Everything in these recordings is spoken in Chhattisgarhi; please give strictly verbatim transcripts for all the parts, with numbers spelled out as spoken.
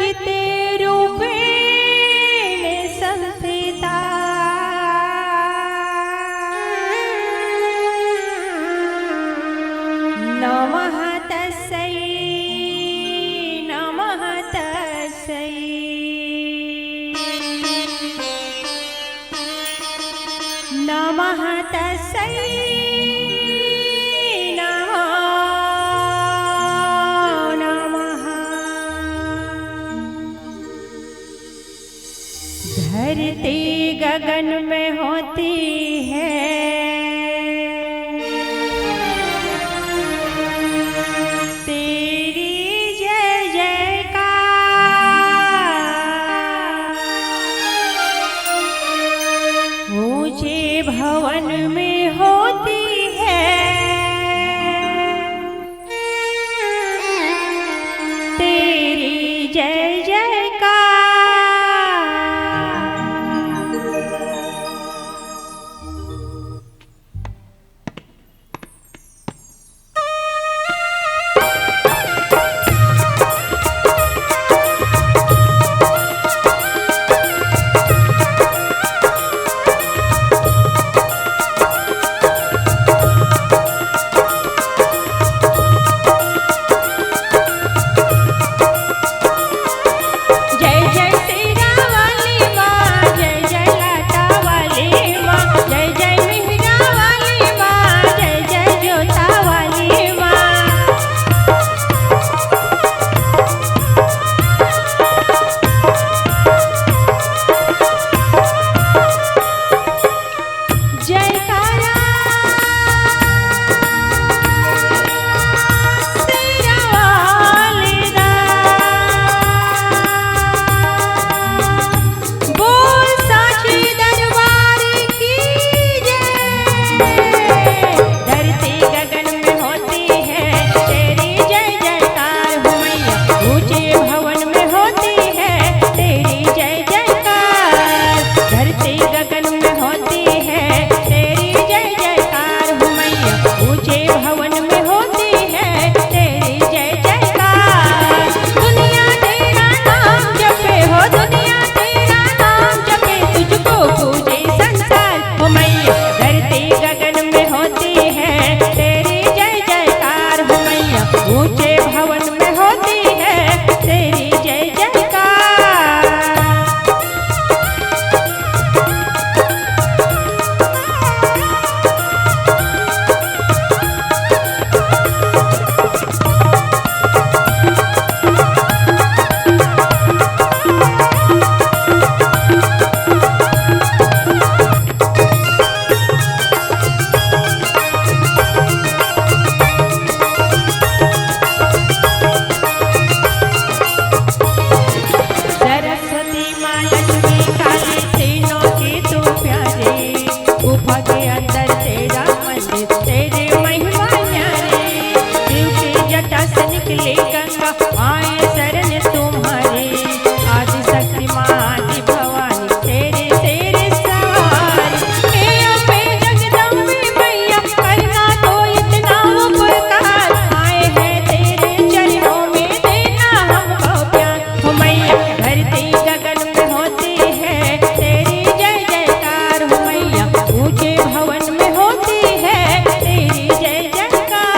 ते रूपेण संस्थिता। नमः तस्यै, नमः तस्यै। नमः तस्यै, नमो नमः। धरती गगन में होती है तेरी जय जयकार। ऊंचे भवन में होती है तेरी जय जयकार। जय जय शेरा वाली माँ, जय जय लाटा वाली माँ, जय जय मेहरा वाली माँ, जय जय जोता वाली माँ। जयकारा शेरा वाली दा। बोल साची दरबार की जय। धरती गगन में होती है तेरी जय जयकार हो मैया, ऊंचे भवन में होती है तेरी जय जयकार। धरती गगन में होती है तेरी जय जयकार हो मैया, ऊंचे भवन में होती है तेरी जय जयकार। दुनिया तेरा नाम जपे हो, दुनिया तेरा नाम जपे, तुझको पूजे संसार हो मैया। धरती गगन में होती है तेरी जय जयकार हो मैया, ऊंचे भवन में होती है तेरी जय जयकार। सरस्वती माँ लक्ष्मी काली तीनों की तू प्यारी, गुफा के अंदर तेरा मंदिर, तेरी महिमा न्यारी। शिव की जटा से निकली गंगा, आए शरण तुम्हारी। आदि शक्ति माँ आदि भवानी, तेरे शेर सवारी। हे अम्बे जगदम्बे मैया, करना तो इतना उपकार। आए हैं तेरे चरणों में, देना हमको प्यार। हो मैया, धरती गगन में होती है तेरी जय जयकार। हो मैया, ऊंचे भवन में होती है तेरी जय जयकार।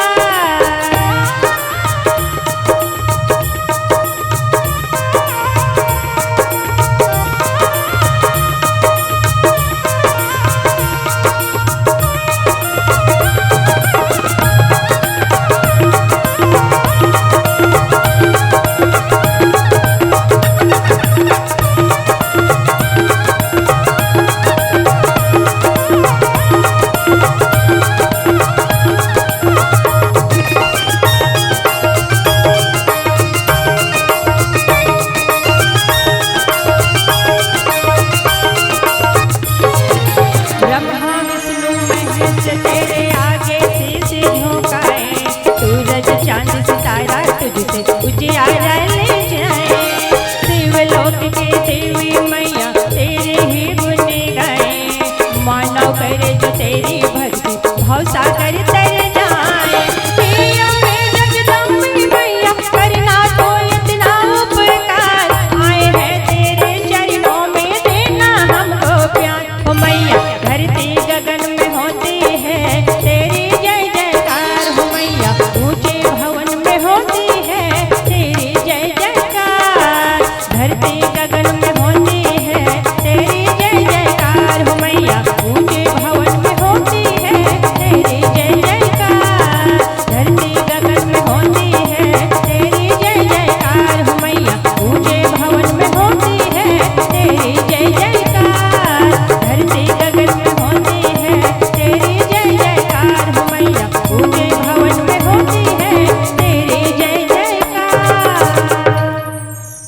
धरती गगन में होती है तेरी जय जयकार हो मैया, ऊंचे भवन में होती है तेरी जय जयकार। धरती गगन में होती है तेरी जय जयकार हो मैया, ऊंचे भवन में होती है तेरी जय जयकार। धरती गगन में होती है तेरी जय जयकार हो मैया, ऊंचे भवन में होती है तेरी जय जयकार।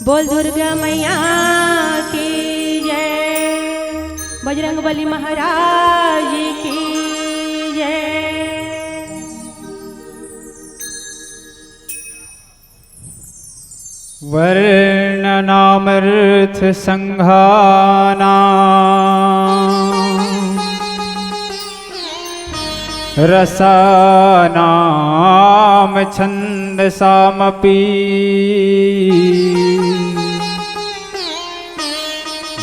बोल दुर्गा मैया की जय, बजरंग बली महाराज की जय। वर्णनामर्थसङ्घानां रसानां छन्दसामपि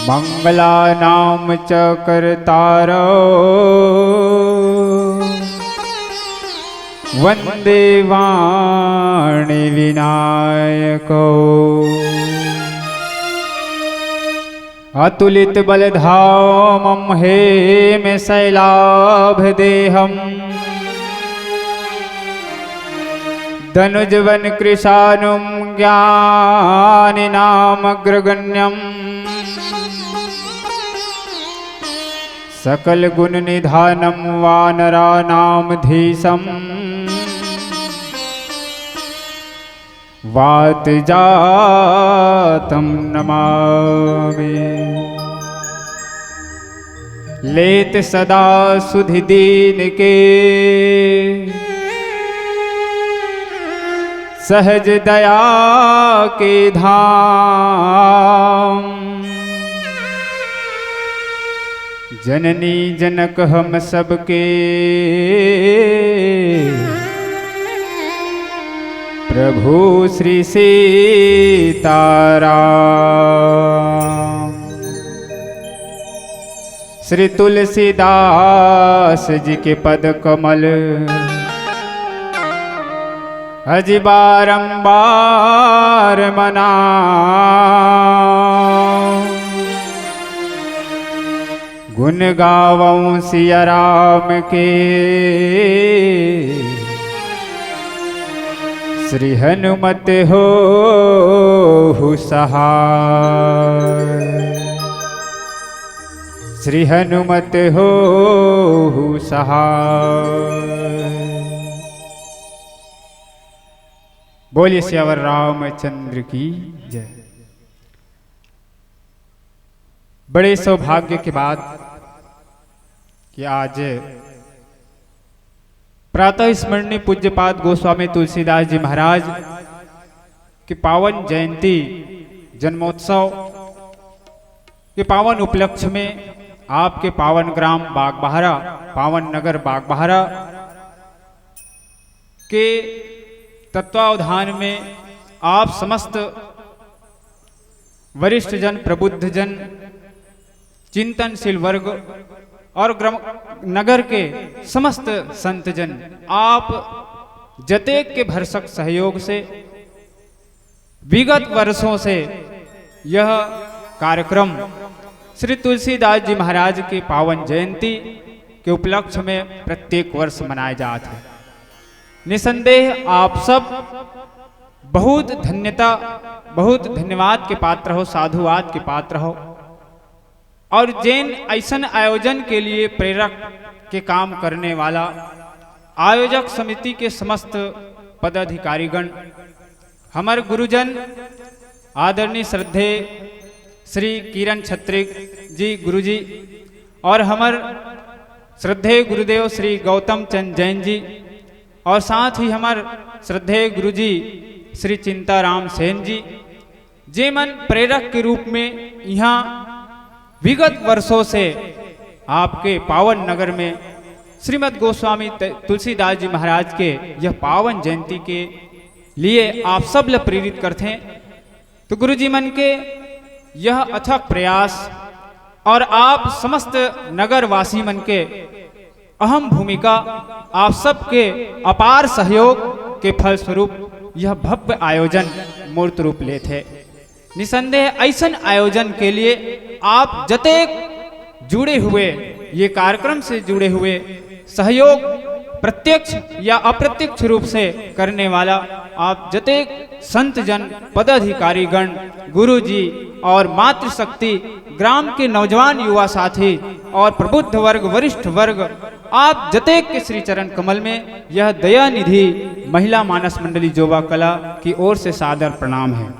मङ्गलानां च कर्तारौ वन्दे वाणि विनायकौ। अतुलित बलधामं हेम शैलाभ देहम्। दनुजवन कृशानुं ज्ञानिनामग्रगण्यम्। सकल गुण निधानं वानराणामधीशम्। वात जातं नमामि। लेत सदा सुधि दीन के सहज दया के धाम। जननी जनक हम सबके प्रभु श्री सीताराम। श्री तुलसीदास जी के पद कमल अजि बारंबार मनावं। गुन गावं सिया राम के, श्री हनुमत होहु सहाय। श्री हनुमत होहु सहाय। बोलिए सियावर रामचंद्र की जय। बड़े सौभाग्य की बात कि आज प्रातः स्मरणीय पूज्यपाद गोस्वामी तुलसीदास जी महाराज की पावन जयंती, जन्मोत्सव के पावन उपलक्ष्य में आपके पावन ग्राम बागबाहरा, पावन नगर बागबाहरा के तत्वावधान में आप समस्त वरिष्ठ जन, प्रबुद्ध जन, चिंतनशील वर्ग और ग्रम-, नगर के समस्त संत जन, आप जतेक के भरसक सहयोग से विगत वर्षों से यह कार्यक्रम श्री तुलसीदास जी महाराज के पावन जयंती के उपलक्ष्य में प्रत्येक वर्ष मनाए जात हे। निसंदेह आप सब बहुत धन्यता, बहुत धन्यवाद के पात्र हो, साधुवाद के पात्र हो। और जेन ऐसन आयोजन के लिए प्रेरक के काम करने वाला आयोजक समिति के समस्त पदाधिकारीगण, हमर गुरुजन आदरणीय श्रद्धेय श्री किरण छत्री जी गुरुजी और हमर श्रद्धेय गुरुदेव श्री गौतम चंद जैन जी और साथ ही हमर श्रद्धेय गुरुजी श्री चिंताराम सेन जी, जे मन प्रेरक के रूप में यहाँ विगत वर्षों से आपके पावन नगर में श्रीमद गोस्वामी त-, तुलसीदास जी महाराज के यह पावन जयंती के लिए आप सब ल प्रेरित करथे। तो गुरु जी मन के यह अथक प्रयास और आप समस्त नगर वासी मन के अहम भूमिका, आप सबके अपार सहयोग के फलस्वरूप यह भव्य आयोजन मूर्त रूप लेथे। निसंदेह ऐसन आयोजन के लिए आप जतेक जुड़े हुए, ये कार्यक्रम से जुड़े हुए सहयोग प्रत्यक्ष या अप्रत्यक्ष रूप से करने वाला आप जतेक संत जन, पदाधिकारी गण, गुरु जी और मातृशक्ति, ग्राम के नौजवान युवा साथी और प्रबुद्ध वर्ग, वरिष्ठ वर्ग, आप जतेक के श्री चरण कमल में यह दया निधि महिला मानस मंडली जोबा कला की ओर से सादर प्रणाम है।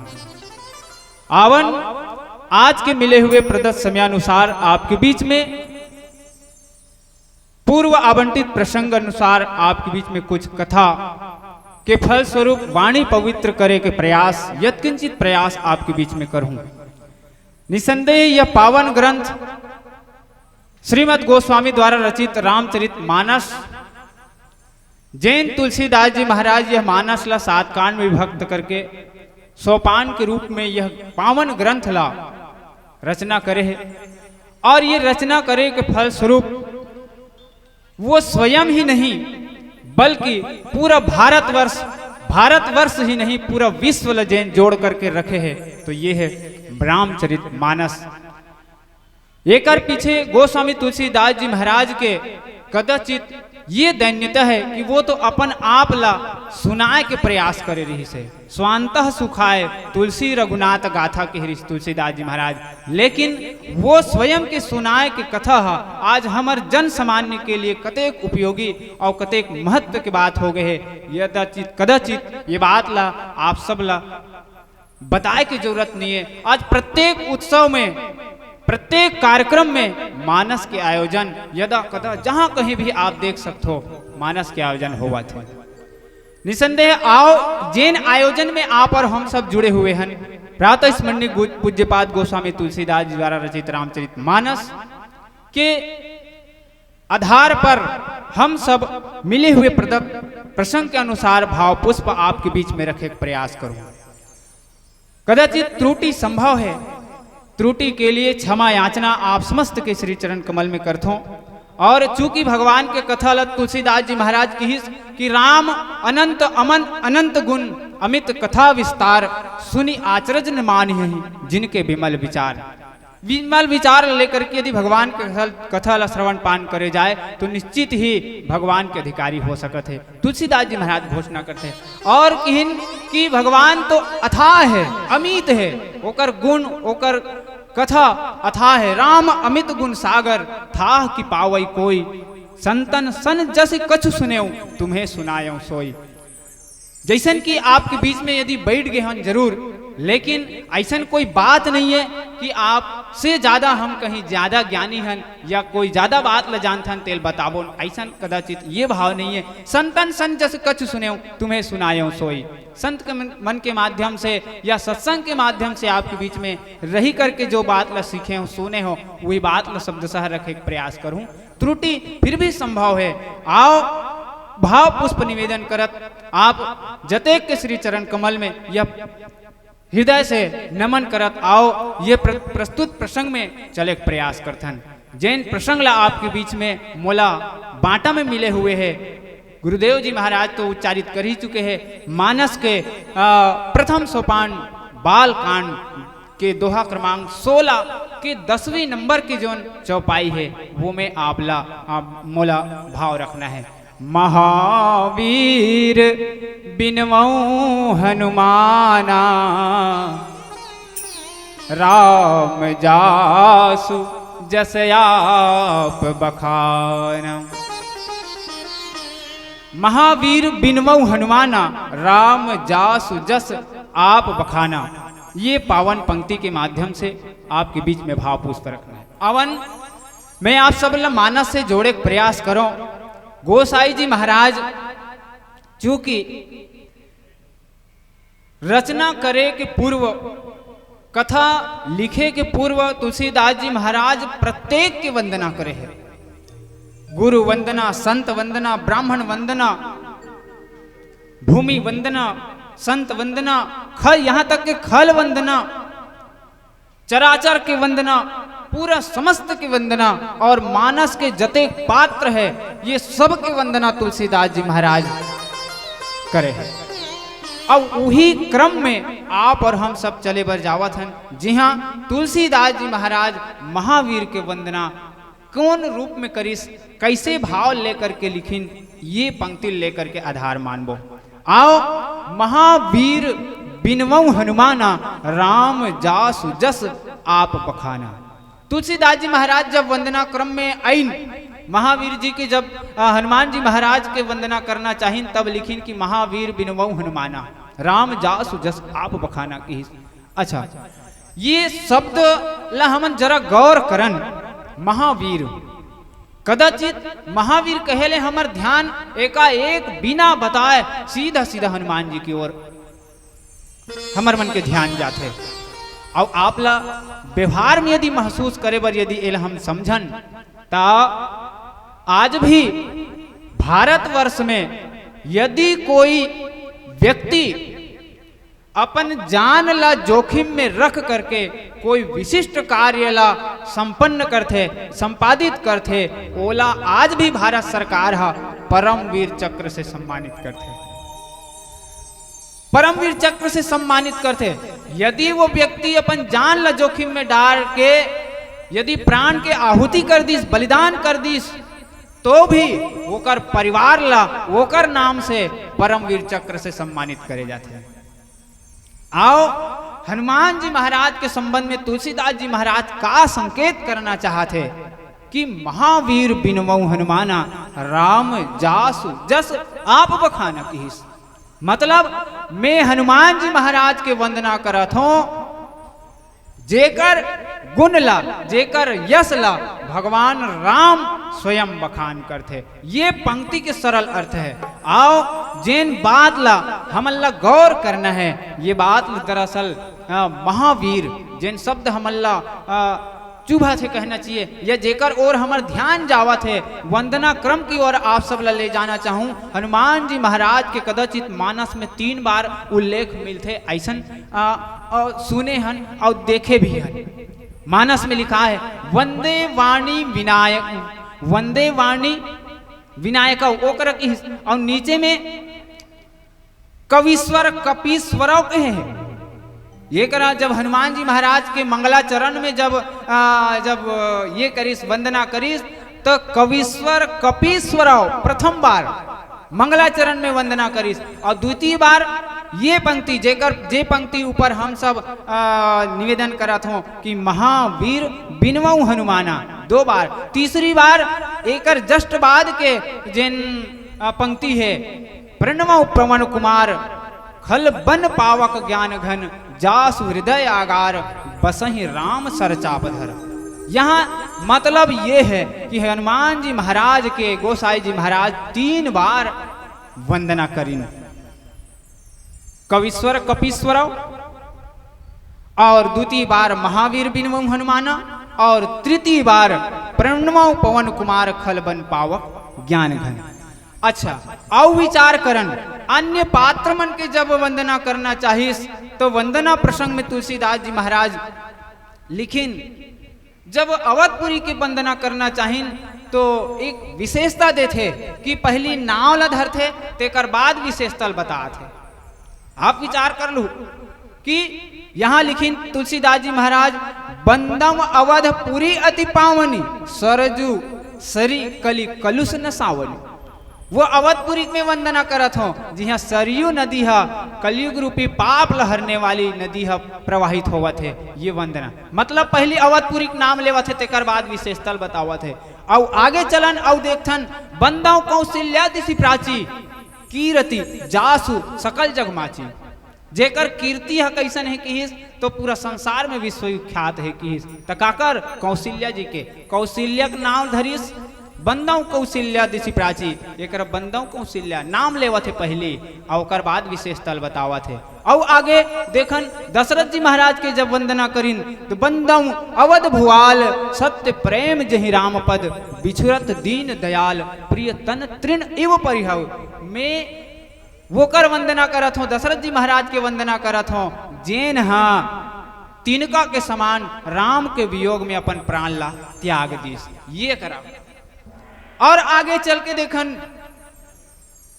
आवन, आज के मिले हुए प्रदत्त समयानुसार आपके बीच में पूर्व आवंटित प्रसंग अनुसार आपके बीच में कुछ कथा के फलस्वरूप वाणी पवित्र करे के प्रयास, यत्किंचित प्रयास आपके बीच में करूं। निसंदेह यह पावन ग्रंथ श्रीमद गोस्वामी द्वारा रचित रामचरित मानस, जैन तुलसीदास जी महाराज यह मानस ला सात कांड में विभक्त करके सोपान के रूप में यह पावन ग्रंथ ला रचना करे है। और ये रचना करे के फलस्वरूप वो स्वयं ही नहीं, बल्कि पूरा भारतवर्ष, भारतवर्ष ही नहीं, पूरा विश्व ला जैन जोड़ करके रखे है। तो ये है रामचरित मानस। एकर पीछे गोस्वामी तुलसीदास जी महाराज के कदाचित ये दैन्यता है कि वो तो अपन आप ला सुनाए के प्रयास करे रहिस हे, स्वांतः सुखाय तुलसी रघुनाथ गाथा के हरिस तुलसीदास जी महाराज, लेकिन वो स्वयं के सुनाए के कथा ह आज हमर जन सामान्य के लिए कतेक उपयोगी और कतेक महत्व के बात हो गए है। यदाचित कदाचित ये बात ला आप सब ला बताए के जरूरत नहीं है। आज प्रत्येक उत्सव में, प्रत्येक कार्यक्रम में मानस के आयोजन यदा कदा जहां कहीं भी आप देख सकते हो, मानस के आयोजन होवत है। निसंदेह आओ, जेन आयोजन में आप और हम सब जुड़े हुए हैं, प्रातः स्मरणीय गु-, पूज्यपाद गोस्वामी तुलसीदास जी द्वारा रचित रामचरित मानस के आधार पर हम सब मिले हुए प्रदत्त प्रसंग के अनुसार भाव पुष्प आपके बीच में रखे के प्रयास करूं। कदाचित त्रुटि संभव है, त्रुटि के लिए क्षमा याचना आप समस्त के श्री चरण कमल में करथों। और चूंकि भगवान के कथा ल तुलसीदास जी महाराज किहिस कि राम अनंत अमन अनंत गुण, अमित कथा विस्तार, सुनि आचरज न मानहि जिनके विमल विचार। विमल विचार लेकर के यदि भगवान के कथा, कथा ला श्रवण पान करे जाए तो निश्चित ही भगवान के अधिकारी हो सकत है। तुलसीदास जी महाराज घोषणा करते हैं और किहिन कि भगवान तो अथाह है, अमित है, ओकर गुण, ओकर कथा अथाह है। राम अमित गुण सागर, थाह कि पावै कोई। संतन सन जस कछु सुनेउ, तुम्हें सुनायउ सोई। जैसन कि आपके बीच में यदि बैठ गए हन जरूर, लेकिन ऐसन कोई बात नहीं है कि आपसे ज्यादा हम कहीं ज्यादा ज्ञानी हन या कोई ज्यादा बात ल जानथन तेल बताबोन, ऐसन कदाचित ये भाव नहीं है। संतन सन जस कछु सुनेउ, तुम्हें सुनायउ सोई। संत के मन, मन के माध्यम से या सत्संग के माध्यम से आपके बीच में रही करके जो बात ल सीखे हो, सुने हो, वही बात ल शब्दशः रखे के प्रयास करूं। त्रुटि फिर भी संभव है। आओ, भाव पुष्प निवेदन करत आप जतेक के श्री चरण कमल में यह हृदय से नमन करत आओ, ये प्र-, प्रस्तुत प्रसंग में चले के प्रयास करथन। जैन प्रसंग ला आपके बीच में मोला बांटा में मिले हुए है, गुरुदेव जी महाराज तो उच्चारित कर ही चुके हैं। मानस के, आ, प्रथम सोपान बाल कांड के दोहा क्रमांक सोलह के दसवीं नंबर की जोन चौपाई है, वो में आप ला, आप मोला भाव रखना है। महावीर बिनवऊं हनुमाना, राम जासु जस आप बखाना। महावीर बिनवऊं हनुमाना, राम जासु जस आप बखाना। ये पावन पंक्ति के माध्यम से आपके बीच में भाव पुष्प रखना है। अवन, मैं आप सब ला मानस से जोड़े के प्रयास करो। गोसाई जी महाराज चूंकि रचना करे के पूर्व, कथा लिखे के पूर्व तुलसीदास जी महाराज प्रत्येक के वंदना करे है। गुरु वंदना, संत वंदना, ब्राह्मण वंदना, भूमि वंदना, संत वंदना, खल, यहाँ तक के खल वंदना, चराचर के वंदना, पूरा समस्त के वंदना और मानस के जते पात्र है, ये सब के वंदना तुलसीदास जी महाराज करे हैं। अउ उही क्रम में आप और हम सब चले बर जावत हन, जिहां तुलसीदास जी महाराज महावीर के वंदना कौन रूप में करिस, कैसे भाव लेकर के लिखिन, ये पंक्ति लेकर के आधार मानबो। आओ, महावीर बिनवउ हनुमाना, राम जासु जस आप बखाना। तुलसीदास जी महाराज जब वंदना क्रम में आइन, महावीर जी के जब, अ, हनुमान जी महाराज के वंदना करना चाहिन, तब लिखिन कि महावीर बिनवउ हनुमाना, राम जासु जस आप बखाना किहिस। अच्छा, ये शब्द ला हमन जरा गौर करन, महावीर। कदाचित महावीर कहे ले हमर ध्यान एकाएक बिना बताए सीधा सीधा हनुमान जी की ओर हमर मन के ध्यान जाथे। अउ आप ला व्यवहार में यदि महसूस करे बर यदि एला हम समझन, त आज भी भारतवर्ष में यदि कोई व्यक्ति अपन जान ला जोखिम में रख करके कोई विशिष्ट कार्य ला संपन्न करथे, संपादित करथे, ओला आज भी भारत सरकार ह परमवीर चक्र से सम्मानित करथे। परमवीर चक्र से सम्मानित करथे। यदि वो व्यक्ति अपन जान ला जोखिम में डाल के यदि प्राण के आहुति कर दिस, बलिदान कर दिस, तो भी ओकर परिवार ला ओकर नाम से परमवीर चक्र से सम्मानित करे जाथे। आओ, हनुमान जी महाराज के संबंध में तुलसीदास जी महाराज का संकेत करना चाहत हे कि महावीर बिनवउ हनुमाना, राम जासु जस आप बखाना किहिस। मतलब, मैं हनुमान जी महाराज के वंदना करत हों, जेकर गुण ला, जेकर यश ला भगवान राम स्वयं बखान करथे। ये पंक्ति के सरल अर्थ हे। आओ, जेन बात ला हमन ला गौर करना हे, ये बात ला दरअसल, अ, महावीर, जेन शब्द हमन ला, अ, चुभत हे कहना चाहिए, या जेकर ओर हमर ध्यान जावत हे, वंदना क्रम की ओर आप सब ला ले जाना चाहूं। हनुमान जी महाराज के कदाचित मानस में तीन बार उल्लेख मिलथे, अइसन, अ, अ, सुने हन अउ देखे भी हन। मानस में लिखा हे, "वंदे वाणी विनायक, वंदे वाणी विनायक", ओकर की, अउ नीचे में "कवीश्वर कपीश्वरव" कहे हे। ये करा जब हनुमान जी महाराज के मंगलाचरण में जब, आ, जब ये करिस, वंदना करिस, तो "कवीश्वर कपीश्वरव" प्रथम बार मंगलाचरण में वंदना करिस, अउ द्वितीय बार ये पंक्ति, जेकर, जे पंक्ति ऊपर हम सब, आ, निवेदन करत हों कि "महावीर बिनवउ हनुमाना", दो बार। तीसरी बार एकर just बाद के जेन, आ, पंक्ति हे, "प्रणवउ पवन कुमार, खल बन पावक ज्ञान घन, जासु हृदय आगार, बसहि राम सर चाप धर।" यहाँ मतलब ये हे कि हनुमान जी महाराज के, गोसाई जी महाराज तीन बार वंदना करिन, "कवीश्वर कपीश्वरव", अउ द्वितीय बार "महावीर बिनवउ हनुमाना", अउ तृतीय बार "प्रणवउ पवन कुमार, खल बन पावक ज्ञान घन।" अच्छा, अउ विचार करन, अन्य पात्र मन के जब वंदना करना चाहिस, तो वंदना प्रसंग में तुलसीदास जी महाराज लिखिन, जब अवधपुरी के वंदना करना चाहिन, तो एक विशेषता देथे कि पहली नाव ला धरथे, तेकर बाद विशेषता ला बताथे। आप विचार कर लू कि यहाँ लिखिन तुलसीदास जी महाराज, "बंदम अवधपुरी अति पावनी, सरजू सरी कलि कलुष न सावनी।" वो अवधपुरी में वंदना करत हों, जिहाँ सरयू नदी ह कलयुग रूपी पाप ल हरने वाली नदी ह प्रवाहित होवत हे। ये वंदना मतलब पहली अवधपुरी के नाम लेवत हे, तेकर बाद विशेषता ल बतावत हे। अउ आगे चलन अउ देखथन, "बंदव कौशल्या दिसि प्राची, कीरति जासु सकल जग माची।" जेकर कीर्ति ह कइसन हे किहिस, तो पूरा संसार में विश्वविख्यात हे किहिस। त काकर? कौशल्या जी के। कौशल्या के नाम धरिस, "बंदव कौशल्या दिसि प्राची", एकरा "बंदव कौशल्या" नाम लेवत हे पहली, अउ ओकर बाद विशेषता ल बतावत हे। अउ आगे देखन, दशरथ जी महाराज के जब वंदना करिन, तो "बंदव अवध भुआल, सत्य प्रेम जहि राम पद, बिछुरत दीन दयाल, प्रिय तन तृण इव परिहव।" मैं वोकर वंदना करत हों, दशरथ जी महाराज के वंदना करत हों, जेन ह तिनका के समान राम के वियोग में अपन प्राण ला त्याग दिस। ये करा। अउ आगे चल के देखन,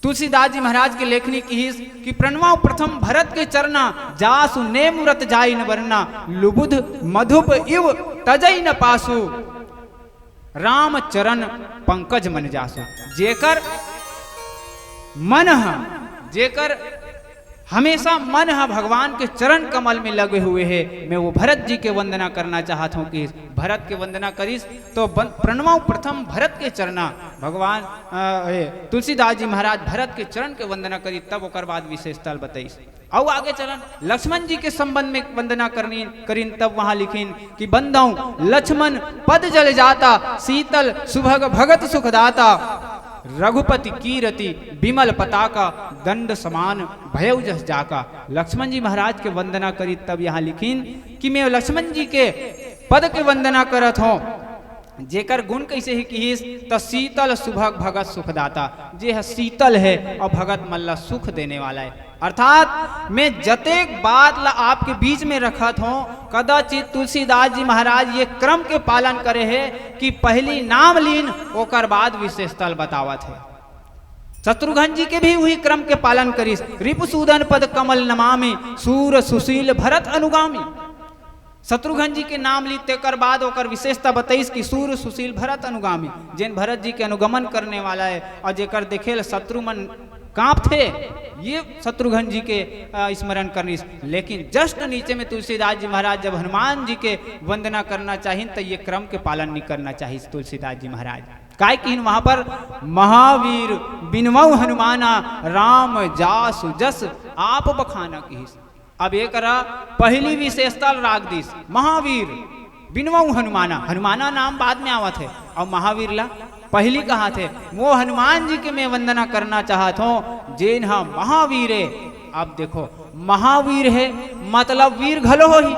तुलसीदास जी महाराज के लेखनी किहिस कि प्रणवाउ प्रथम भरत के चरना, जासु नेम व्रत जाई न बरना, लुबुध मधुप इव तजई न पासु, राम चरण पंकज मन जासु। जेकर मन ह, जेकर हमेशा मन ह भगवान के चरण कमल में लगे हुए हे, मैं वो भरत जी के वंदना करना चाहत हूँ कि भरत के वंदना करिस तो बन-, प्रणवाउ प्रथम भरत के चरना। भगवान, अ, हे, तुलसीदास जी महाराज भरत के चरण के वंदना करी, तब ओकर बाद विशेषता ल बताइस। अउ आगे चलन, लक्ष्मण जी के संबंध में वंदना करनी, करिन, तब वहां लिखिन कि बंदौ लक्ष्मण पद जल जाता, शीतल सुभग भगत सुखदाता, रघुपति कीरति विमल पताका, दंड समान भयउ जस जाका। लक्ष्मण जी महाराज के वंदना करी, तब यहाँ लिखिन कि मैं लक्ष्मण जी के पद के वंदना करत हूँ, जेकर गुण कइसे हे किहिस, त शीतल सुभग भगत सुखदाता, जे ह शीतल हे अउ भगत मन ला सुख देने वाला हे। अर्थात मैं जतेक बात ला आपके बीच में रखत हूँ, कदाचित तुलसीदास जी महाराज ये क्रम के पालन करे हे कि पहली नाम लीन, ओकर बाद विशेषता ल बतावत हे। शत्रुघ्न जी के भी उही क्रम के पालन करिस। रिपुसूदन पद कमल नमामि, सूर सुशील भरत अनुगामी। शत्रुघ्न जी के नाम ली, तेकर बाद ओकर विशेषता बताइस कि सूर सुशील भरत अनुगामी, जेन भरत जी के अनुगमन करने वाला हे अउ जेकर देखे ल शत्रु मन कांपथे, ये शत्रुघ्न जी के, अ, स्मरण करनिस। लेकिन just नीचे में तुलसीदास जी महाराज जब हनुमान जी के वंदना करना चाहिन, त ये क्रम के पालन नहीं करना चाहिए तुलसीदास जी महाराज। काय किहिन वहां पर, महावीर बिनवउ हनुमाना, राम जासु जस आप बखाना किहिस। अब ये करा, पहली विशेषता ल राख दिस, महावीर बिनवउ हनुमाना। हनुमाना नाम बाद में आवत हे, अउ महावीर ला पहली कहात हे। वो हनुमान जी के मैं वंदना करना चाहत हूँ, जेन ह महावीर हे। अब देखो, महावीर हे, मतलब वीर घलो होही।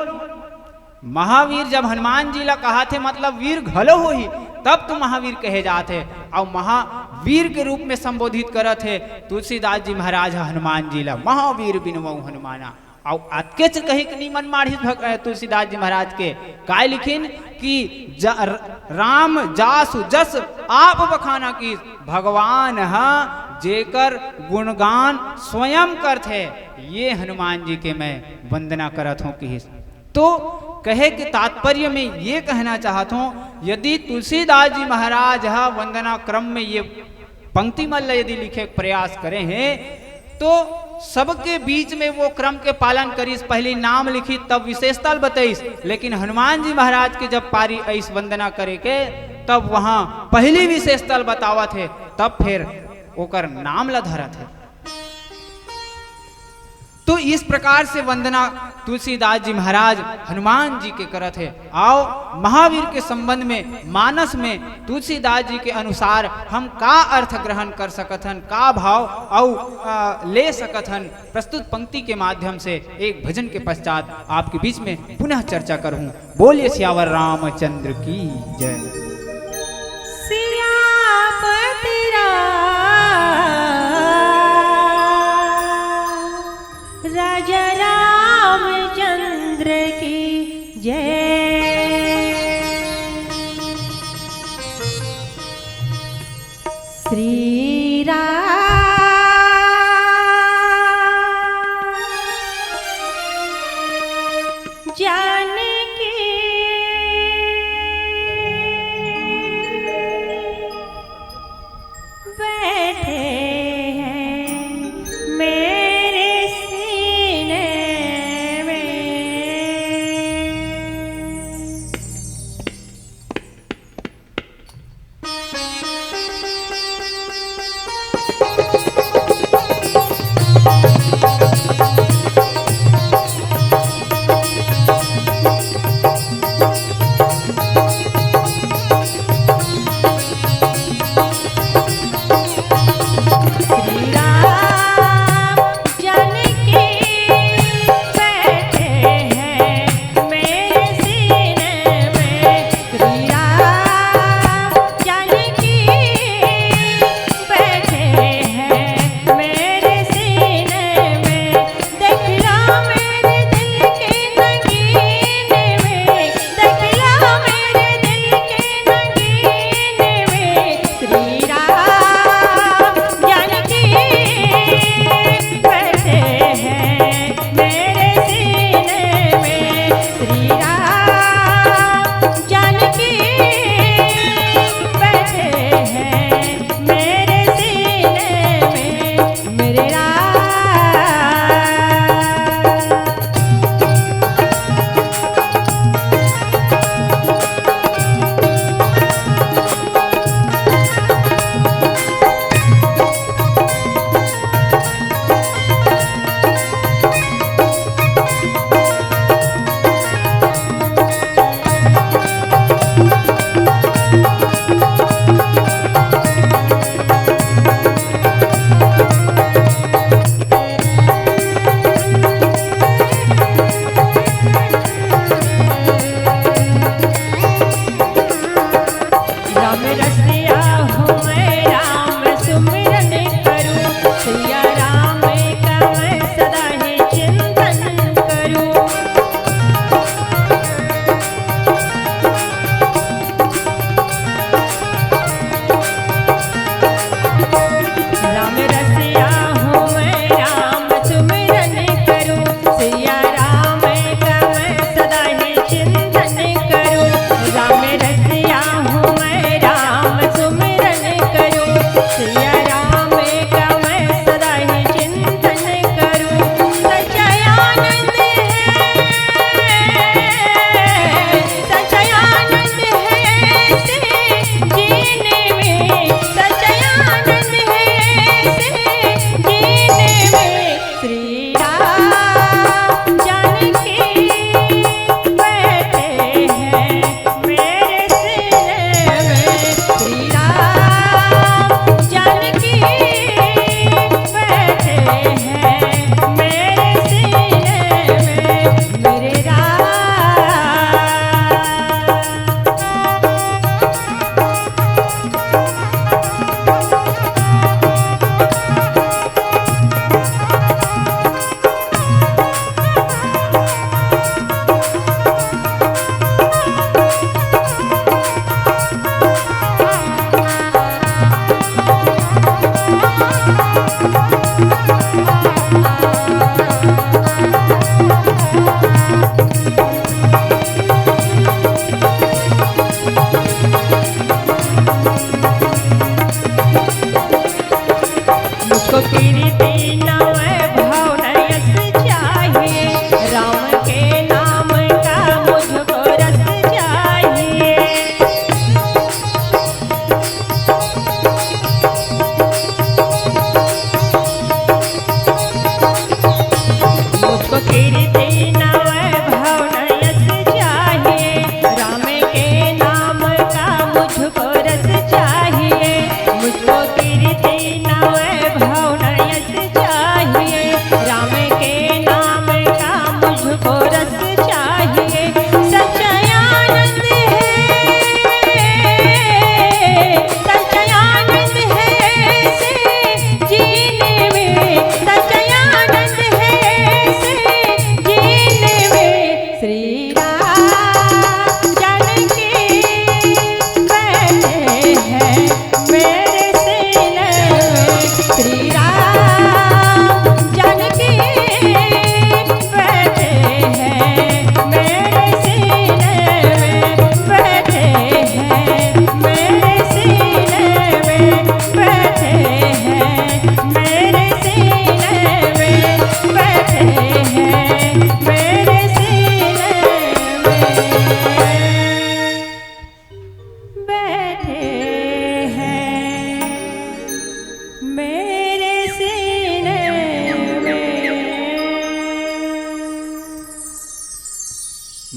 महावीर जब हनुमान जी ला कहात हे, मतलब वीर घलो होही, तब तो महावीर कहे जात हे। अउ महावीर के रूप में संबोधित करत हे तुलसीदास जी महाराज ह हनुमान जी ला, महावीर बिनवउ हनुमाना। अउ अतकेच कहिके नी मन माढ़िस भग-, अ, तुलसीदास जी महाराज के। काय लिखिन कि ज-, र-, राम जासु जस आप बखाना किहिस, भगवान ह जेकर गुणगान स्वयं करथे, ये हनुमान जी के मैं वंदना करत हूँ किहिस। तो कहे के तात्पर्य में ये कहना चाहत हूँ, यदि तुलसीदास जी महाराज ह वंदना क्रम में ये पंक्ति मन ल यदि लिखे के प्रयास करे हे, तो सबके बीच में वो क्रम के पालन करिस, पहली नाम लिखिस, तब विशेषता ल बताइस। लेकिन हनुमान जी महाराज के जब पारी अइस वंदना करे के, तब वहां पहली विशेषता ल बतावत हे, तब फिर ओकर नाम ल धरत हे। तो इस प्रकार से वंदना तुलसीदास जी महाराज हनुमान जी के करत हे। अउ महावीर के संबंध में मानस में तुलसीदास जी के अनुसार हम का अर्थ ग्रहण कर सकत हन, का भाव अउ, अ, ले सकत हन, प्रस्तुत पंक्ति के माध्यम से एक भजन के पश्चात आपके बीच में पुनः चर्चा करूं। बोलिए सियावर रामचंद्र की जय। सियापति राम, राजा रामचंद्र की जय। श्री राम जानकी बैठे हैं मेरे सीने में।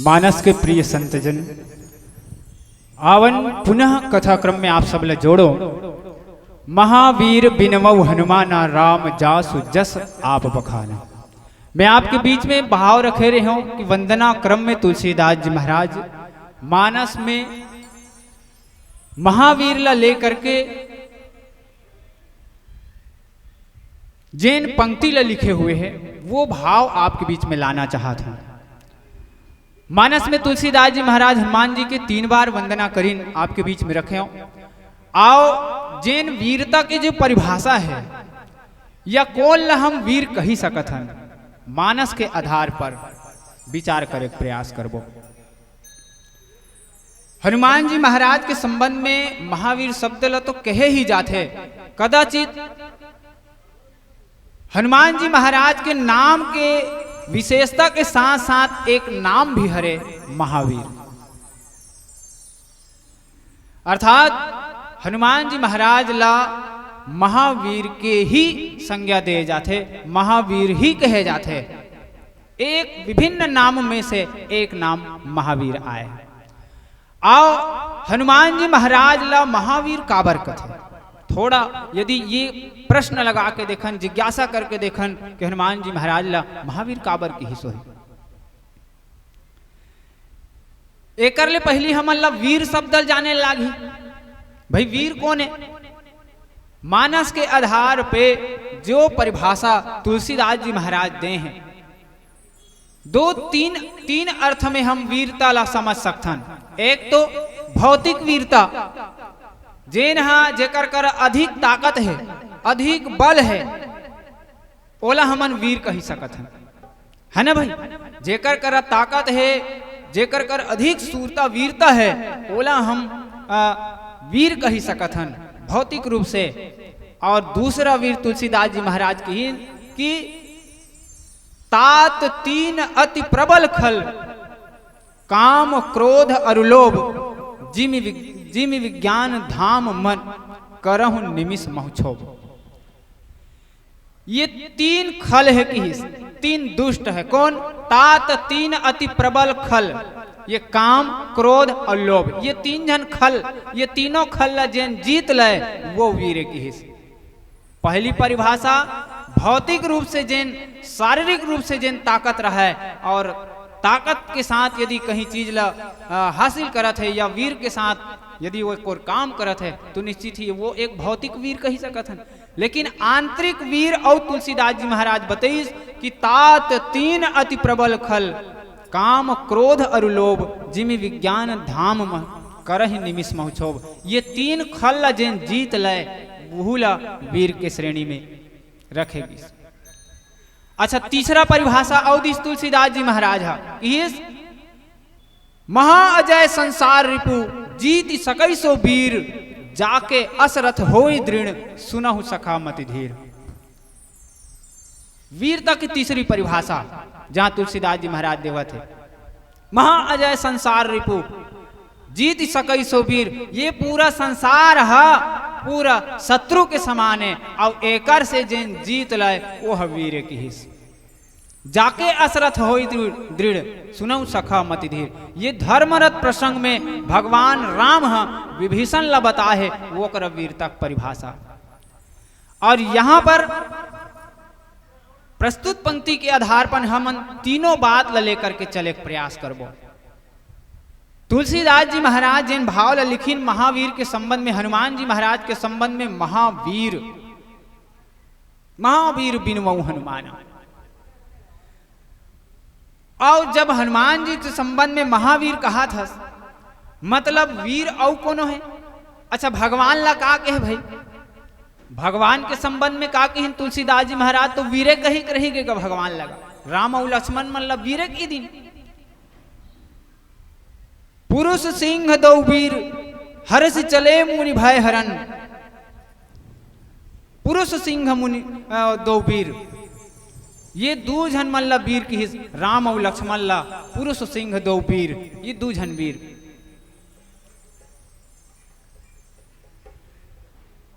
मानस के प्रिय संतजन, आवन पुनः कथा क्रम में आप सब ला जोड़ो। महावीर बिनवउ हनुमाना, राम जासु जस आप बखाना। मैं आपके बीच में भाव रखे रहे हूं कि वंदना क्रम में तुलसीदास जी महाराज मानस में महावीर ला लेकर के जेन पंक्ति ला लिखे हुए हैं, वो भाव आपके बीच में लाना चाहत हूं। मानस में तुलसीदास जी महाराज हनुमान जी के तीन बार वंदना करिन, आपके बीच में रखे हूं। आओ, जेन वीरता के जो परिभाषा है या कोन ला हम वीर कही सकत हन, मानस के आधार पर विचार करे के प्रयास करबो। हनुमान जी महाराज के संबंध में महावीर शब्द ल तो कहे ही जाथे, कदाचित हनुमान जी महाराज के नाम के विशेषता के साथ साथ एक नाम भी हरे, महावीर। अर्थात हनुमान जी महाराज ला महावीर के ही संज्ञा दे जाथे, महावीर ही कहे जाथे। एक विभिन्न नाम में से एक नाम महावीर आए। आओ, हनुमान जी महाराज ला महावीर काबर कथे? थोड़ा यदि ये प्रश्न लगा के देखन, जिज्ञासा करके देखन कि हनुमान जी महाराज ला महावीर काबर किहिस होही, एकर ले पहिली हमन ला वीर शब्द ल जाने लागही। भाई, वीर कोन हे? मानस के आधार पे जो परिभाषा तुलसीदास जी महाराज दे हैं, दो तीन, तीन अर्थ में हम वीरता ला समझ सकथन। एक तो भौतिक वीरता, जेन हा जेकर कर अधिक ताकत है, अधिक बल है, ओला हमन वीर कही सकत हन, है ना भाई? जेकर करा ताकत है, जेकर कर अधिक सूरता वीरता है, ओला हम आ, वीर कही सकत हन भौतिक रूप से। और दूसरा वीर तुलसीदास जी महाराज की कि तात तीन अति प्रबल खल, काम क्रोध अरु लोभ, जिमि वि-, जिमि विज्ञान धाम मन, करहु निमिष महु क्षोभ। ये तीन खल है किहिस, तीन दुष्ट है। कौन? तात तीन अति प्रबल खल, ये काम, क्रोध और लोभ, ये तीन झन खल, ये तीनों खल ला जेन जीत लय, वो वीर है किहिस। पहली परिभाषा, भौतिक रूप से जेन, शारीरिक रूप से जेन ताकत रहे और ताकत के साथ यदि कहीं चीज ला, अ, हासिल करत है या वीर के साथ यदि वो कोई काम करत है, तो निश्चित ही वो एक भौतिक वीर कही सकत हन। लेकिन आंतरिक वीर अउ तुलसीदास जी महाराज बतइस कि तात तीन अति प्रबल खल, काम, क्रोध अरु लोभ, जिमि विज्ञान धाम म करहि निमिष महु क्षोभ। ये तीन खल ला जेन जीत लय, वहू ला वीर के श्रेणी में रखे गिस। अच्छा, तीसरा परिभाषा अउ दिस तुलसीदास जी महाराज ह, इस महाअजय संसार रिपु, जीति सकइ सो वीर, जाके असरथ होय दृढ़, सुनहु सखा मति धीर। वीरता की तीसरी परिभाषा जहां तुलसीदास जी महाराज देवत है, महाअजय संसार रिपु, जीति सकइ सो वीर। ये पूरा संसार ह पूरा शत्रु के समान है, अउ एकर से जेन जीत लय, वो ह वीर किहिस। जाके असरथ होई दृढ़, दृढ़, सुनउ सखा मति धीर। ये धर्मरथ प्रसंग में भगवान राम ह विभीषण ला बताए हे, वो कर वीरता के परिभाषा। और यहां पर प्रस्तुत पंक्ति के आधार पर हमन तीनों बात ला लेकर के चले के प्रयास करबो। तुलसीदास जी महाराज जेन भाव ला लिखिन महावीर के संबंध में, हनुमान जी महाराज के संबंध में, महावीर, महावीर बिनवउ हनुमान। अउ जब हनुमान जी के संबंध में महावीर कहात हस, मतलब वीर अउ कोनो है? अच्छा, भगवान ला का कहे भाई? भगवान के संबंध में का कहिन तुलसीदास जी महाराज? तो वीरे कही के रही गे गा भगवान लगा। राम अउ लक्ष्मण मन ला वीरे कहि दिन। पुरुष सिंह दो वीर, हरषि चले मुनि भय हरन। पुरुष सिंह मुनि, अ, दो वीर, ये दू झन मन ला वीर किहिस, राम अउ लक्ष्मण ला। पुरुष सिंह दो वीर, ये दू झन वीर।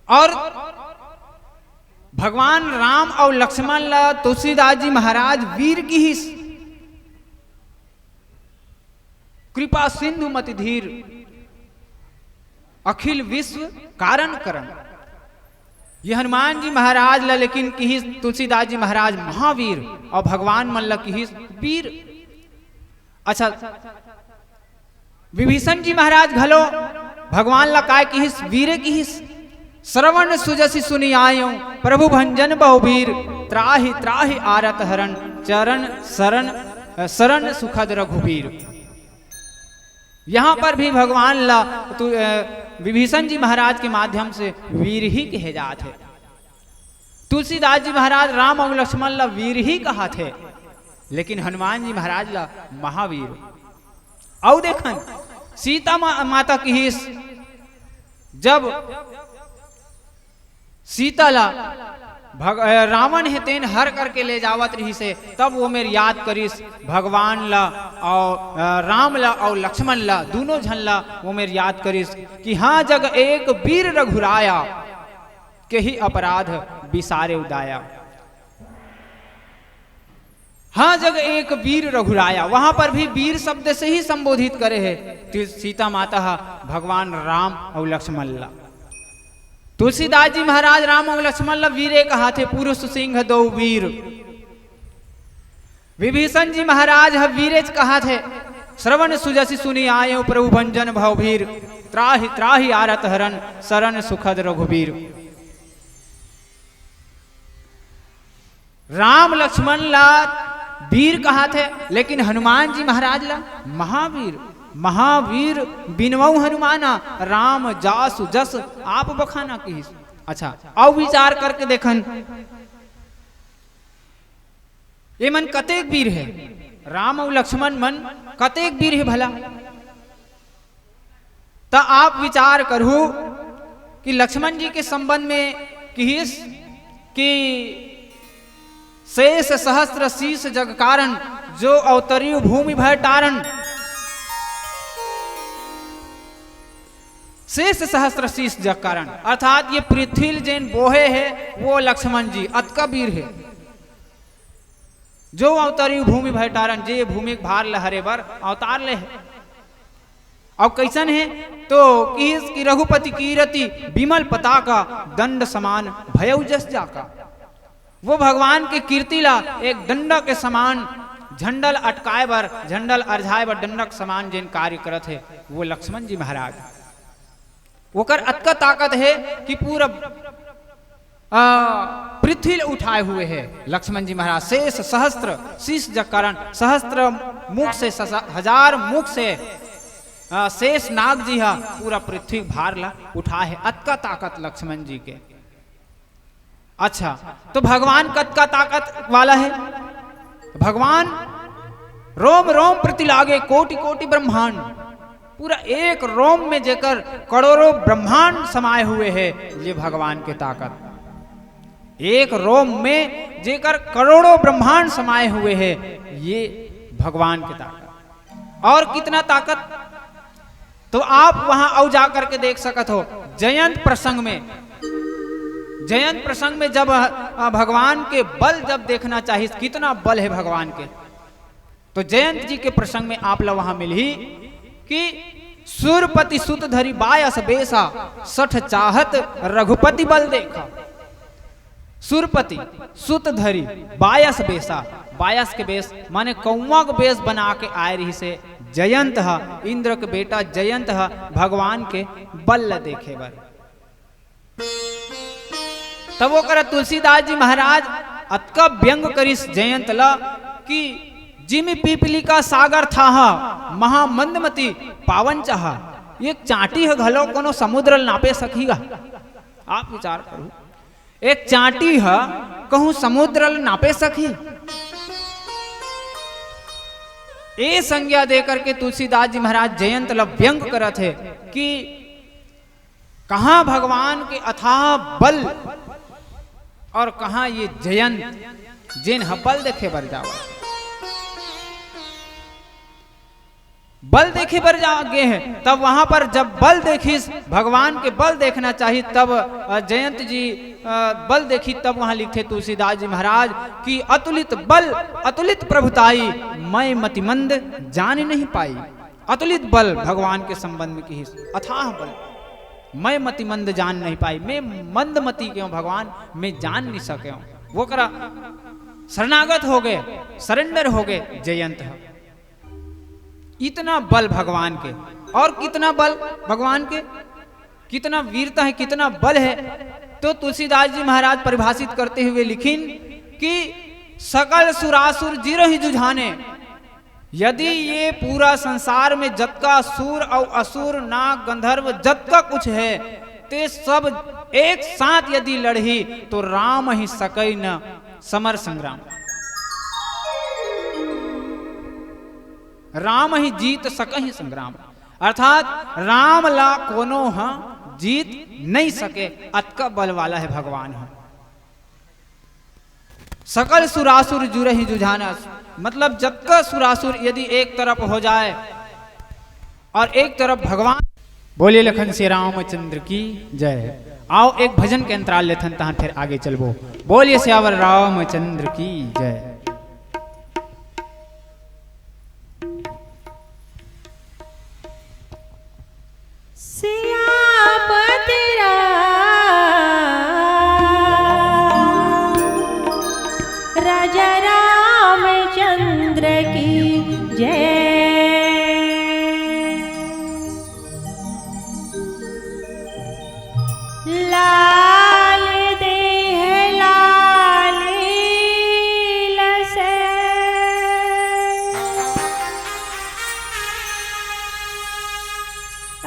और भगवान राम अउ लक्ष्मण ला तुलसीदास जी महाराज वीर किहिस। कृपा सिंधु मति धीर, अखिल विश्व कारण करण। ये हनुमान जी महाराज ला लेकिन किहिस तुलसीदास जी महाराज महावीर, और भगवान मन ला किहिस वीर। अच्छा, विभीषण जी महाराज घलो भगवान ला काय किहिस? वीरे किहिस। श्रवण सुजसि सुनि आयो प्रभु भंजन बहु वीर, त्राहि त्राहि आरत हरण, चरण शरण, अ, शरण सुखद रघुवीर। यहाँ पर भी भगवान ला तु-, अ, विभीषण जी महाराज के माध्यम से वीर ही कहे जात हे। तुलसीदास जी महाराज राम अउ लक्ष्मण ला वीर ही कहत हे, लेकिन हनुमान जी महाराज ला महावीर। अउ देखन, सीता मा-, माता किहिस, जब सीता ला भग-, अ, रावण हे तेन हर करके ले जावत रहिसे, तब वो मेर याद करिस भगवान ला अउ, अ, राम ला अउ लक्ष्मण ला, दूनों झन ला वो मेर याद करिस कि हाँ, जग एक वीर रघुराया, केहि अपराध बिसारे उदाया। हाँ, जग एक वीर रघुराया, वहां पर भी वीर शब्द से ही संबोधित करे हे ति-, सीता माता हा भगवान राम अउ लक्ष्मण ला। तुलसीदास जी महाराज राम अउ लक्ष्मण ला वीरे कहत हे, पुरुष सिंह दो वीर। विभीषण जी महाराज ह वीरेच कहत हे, श्रवण सुजसि सुनि आयो प्रभु भंजन भव वीर, त्राहि त्राहि आरत हरण, शरण सुखद रघुवीर। राम लक्ष्मण ला वीर कहत हे, लेकिन हनुमान जी महाराज ला महावीर, महावीर बिनवऊ हनुमाना, राम जासु जस आप बखाना किहिस। अच्छा, अउ विचार करके देखन, ये मन कतेक वीर हे, राम अउ लक्ष्मण मन कतेक वीर हे भला? त आप विचार करहु कि लक्ष्मण जी के संबंध में किहिस कि शेष सहस्त्र शीश जग कारण, जो अवतरियु भूमि भय टारण। शेष सहस्त्र शीश जग कारण, अर्थात ये पृथ्वी ल जेन बोहे हे, वो लक्ष्मण जी अतका वीर हे। जो अवतरियु भूमि भय टारण, जे भूमि के भार ल हरे बर अवतार ले हे। अउ कइसन हे? तो किहिस कि रघुपति कीरति बिमल पताका, दंड समान भयउ जस जाका। वो भगवान के कीर्ति ला एक डंडा के समान, झंडा ल अटकाए बर, झंडा ल अरझाए बर डंडा के समान जेन कार्य करत हे, वो लक्ष्मण जी महाराज। ओकर अतका ताकत हे कि पूरा, आ, पृथ्वी ल उठाए हुए हे लक्ष्मण जी महाराज। शेष सहस्त्र शीश जग कारण, सहस्त्र मुख से, सस-, हजार मुख से, आ, शेष नाग जी हा पूरा पृथ्वी भार ला उठाए हे। अतका ताकत लक्ष्मण जी के। अच्छा, तो भगवान कतका ताकत वाला हे? भगवान रोम रोम प्रति लागे कोटि कोटि ब्रह्मांड, पूरा एक रोम में जेकर करोड़ों ब्रह्मांड समाए हुए हे, ये भगवान के ताकत। एक रोम में जेकर करोड़ों ब्रह्मांड समाए हुए हे, ये भगवान के ताकत। और कितना ताकत, तो आप वहां अउ जा करके देख सकत हो। जयंत प्रसंग में, जयंत प्रसंग में जब, अ, भगवान के बल जब देखना चाहिस, कितना बल हे भगवान के, तो जयंत जी के प्रसंग में आप ला वहां मिलही कि सुरपति सुत धरि बायस बेसा, सठ चाहत रघुपति बल देखा। सुरपति सुत धरि बायस बेसा, बायस के बेस माने कौवा के बेस बना के आए रहिसे जयंत ह, इंद्र के बेटा जयंत ह भगवान के बल ल देखे बर। तब ओकर तुलसीदास जी महाराज अतका व्यंग करिस जयंत ल कि जिमि पीपली का सागर थाहा, महामंदमती पावन चाहा। एक चांटी ह घलो कोनो समुद्र ल नापे सकही गा? आप विचार करू, एक चांटी ह कहूं समुद्र ल नापे सकही? ए संज्ञा दे करके तुलसीदास जी महाराज जयंत ल व्यंग करत हे कि कहां भगवान के अथाह बल और कहां ये जयंत, जेन ह बल देखे बर जावत। बल देखे बर जा गे हे, तब वहां पर जब बल देखिस, भगवान के बल देखना चाहिए, तब, अ, जयंत जी, अ, बल देखी, तब वहां लिखथे तुलसीदास जी महाराज कि अतुलित बल, अतुलित प्रभुताई, मैं मतिमंद जान नहीं पाई। अतुलित बल भगवान के संबंध में किहिस, अथाह बल। मैं मतिमंद जान नहीं पाई, मैं मंदमती क्यों भगवान, मैं जान नहीं सके हूं। वो करा शरणागत हो गए, सरेंडर हो गए जयंत ह। इतना बल भगवान के, और कितना बल भगवान के, कितना वीरता है, कितना बल है। तो तुलसीदास जी महाराज परिभाषित करते हुए लिखिन कि सकल सुरासुर जिरहि जुझाने। यदि ये पूरा संसार में जतका सुर और असुर, नाग, गंधर्व, जतका कुछ है, ते सब एक साथ यदि लड़ही, तो राम ही सकई न समर संग्राम। राम ही जीत सकहि संग्राम, अर्थात राम ला कोनो ह जीत नहीं सके, अतका बल वाला है भगवान ह। सकल सुरासुर जुरहि जुझानस, मतलब जतका सुरासुर यदि एक तरफ हो जाए और एक तरफ भगवान। बोलिए लखन श्री रामचंद्र की जय। आओ एक भजन के अंतराल लेथन, तहां फिर आगे चलबो। बोलिए सियावर रामचंद्र की जय। सियापति राम, राजा रामचंद्र की जय। लाल देह लाल लसे,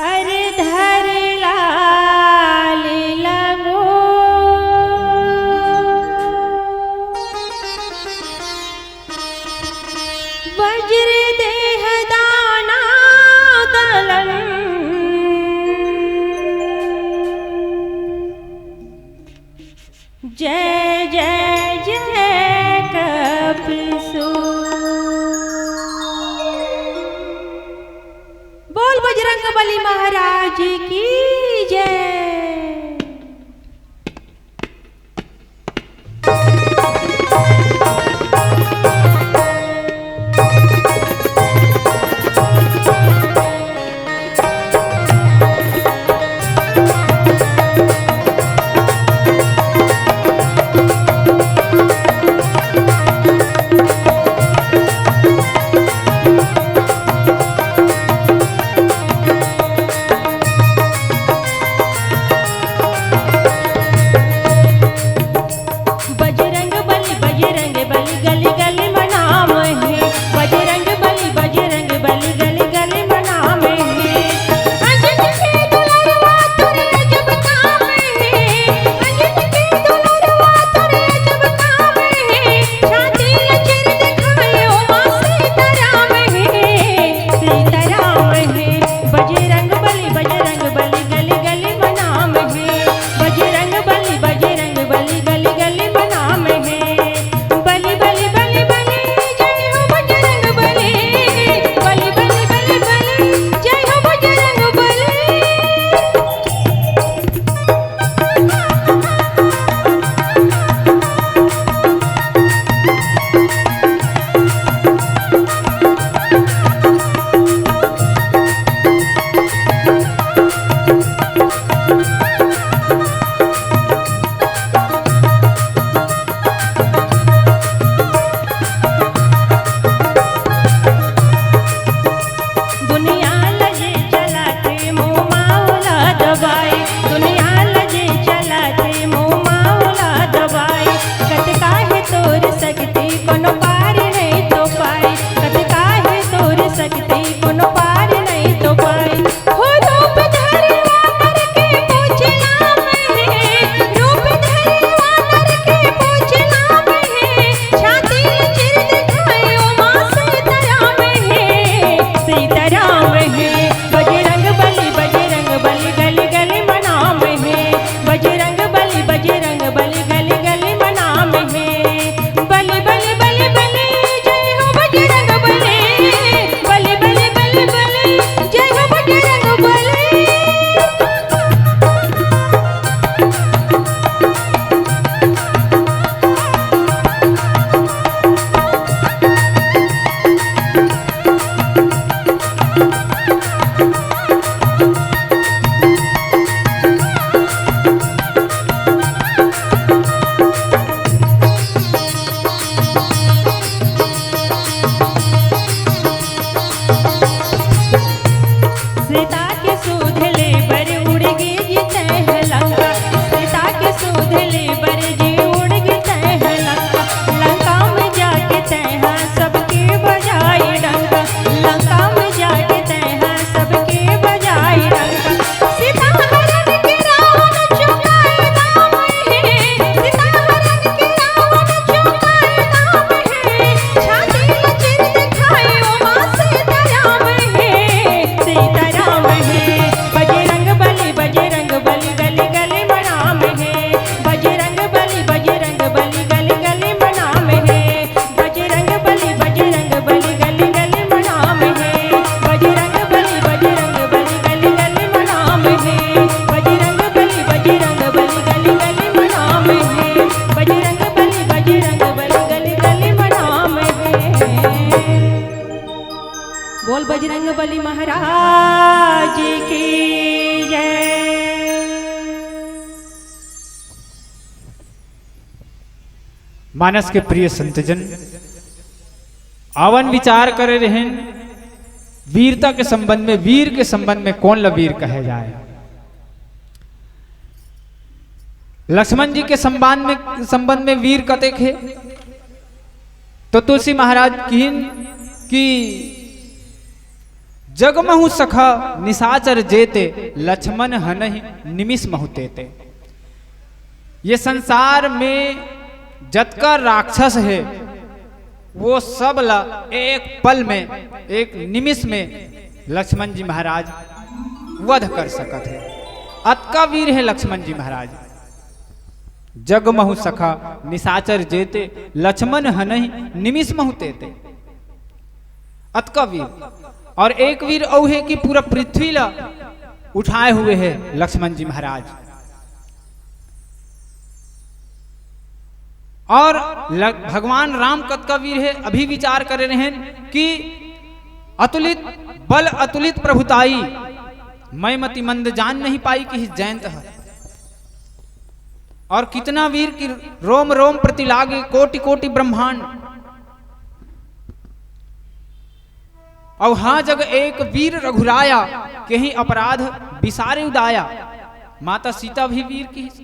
अरे धर लाल लंगो। वज्र देह दाना दलन। जय जय जय कपिसु। बोल बजरंग बली महाराज की जय। सीता के सुध ले बर उड़ गे जी तैं ह लंका, सीता के सुध ले बर जी उड़ गे तैं ह लंका। लंका में जाके तैं ह सबके बजाई डंका, लंका में जाके तैं ह सबके बजाई डंका। सीता हरण के रावण चुकाए दाम हे, सीता हरण के रावण चुकाए दाम हे। छाती ल चीर दिखाए उमा सीताराम हे, सीताराम हे। बजरंग बली, बजरंग बली, गली गली म नाम हे। बजरंग बली, बजरंग बली, गली गली म नाम हे। बजरंग बली, बजरंग बली, गली गली म नाम हे। बजरंग बली, बजरंग बली, गली गली म नाम हे। बजरंग बली, बजरंग बली, गली गली म नाम हे। बजरंग बली, बजरंग बली, गली गली म नाम हे। बोल बजरंग बली महाराज की जय। मानस के प्रिय संतजन, आवन विचार करे रहेन वीरता के संबंध में, वीर के संबंध में कौन ला वीर कहे जाए। लक्ष्मण जी के संबंध में, संबंध में वीर कतेक हे? तो तुलसी महाराज किहिन कि जग महु सखा निशाचर जेते, लक्ष्मण हनहि निमिष महु तेते। ये संसार में जतका राक्षस हे, वो सब ला एक पल में, एक निमिष में लक्ष्मण जी महाराज वध कर सकत हे। अतका वीर हे लक्ष्मण जी महाराज। जग महु सखा निशाचर जेते, लक्ष्मण हनहि निमिष महु तेते। अतका वीर। और एक वीर अउ हे कि पूरा पृथ्वी ला उठाए हुए हे लक्ष्मण जी महाराज। और ल-, भगवान राम कतका वीर हे, अभी विचार करे रहेन कि अतुलित बल अतुलित प्रभुताई, मैं मति मंद जान नहीं पाई, किहिस जयंत ह। और कितना वीर कि रोम रोम प्रति लागे, कोटि कोटि ब्रह्मांड। अउ हाँ जग एक वीर रघुराया, केहि अपराध बिसारे उदाया। माता सीता भी वीर किहिस।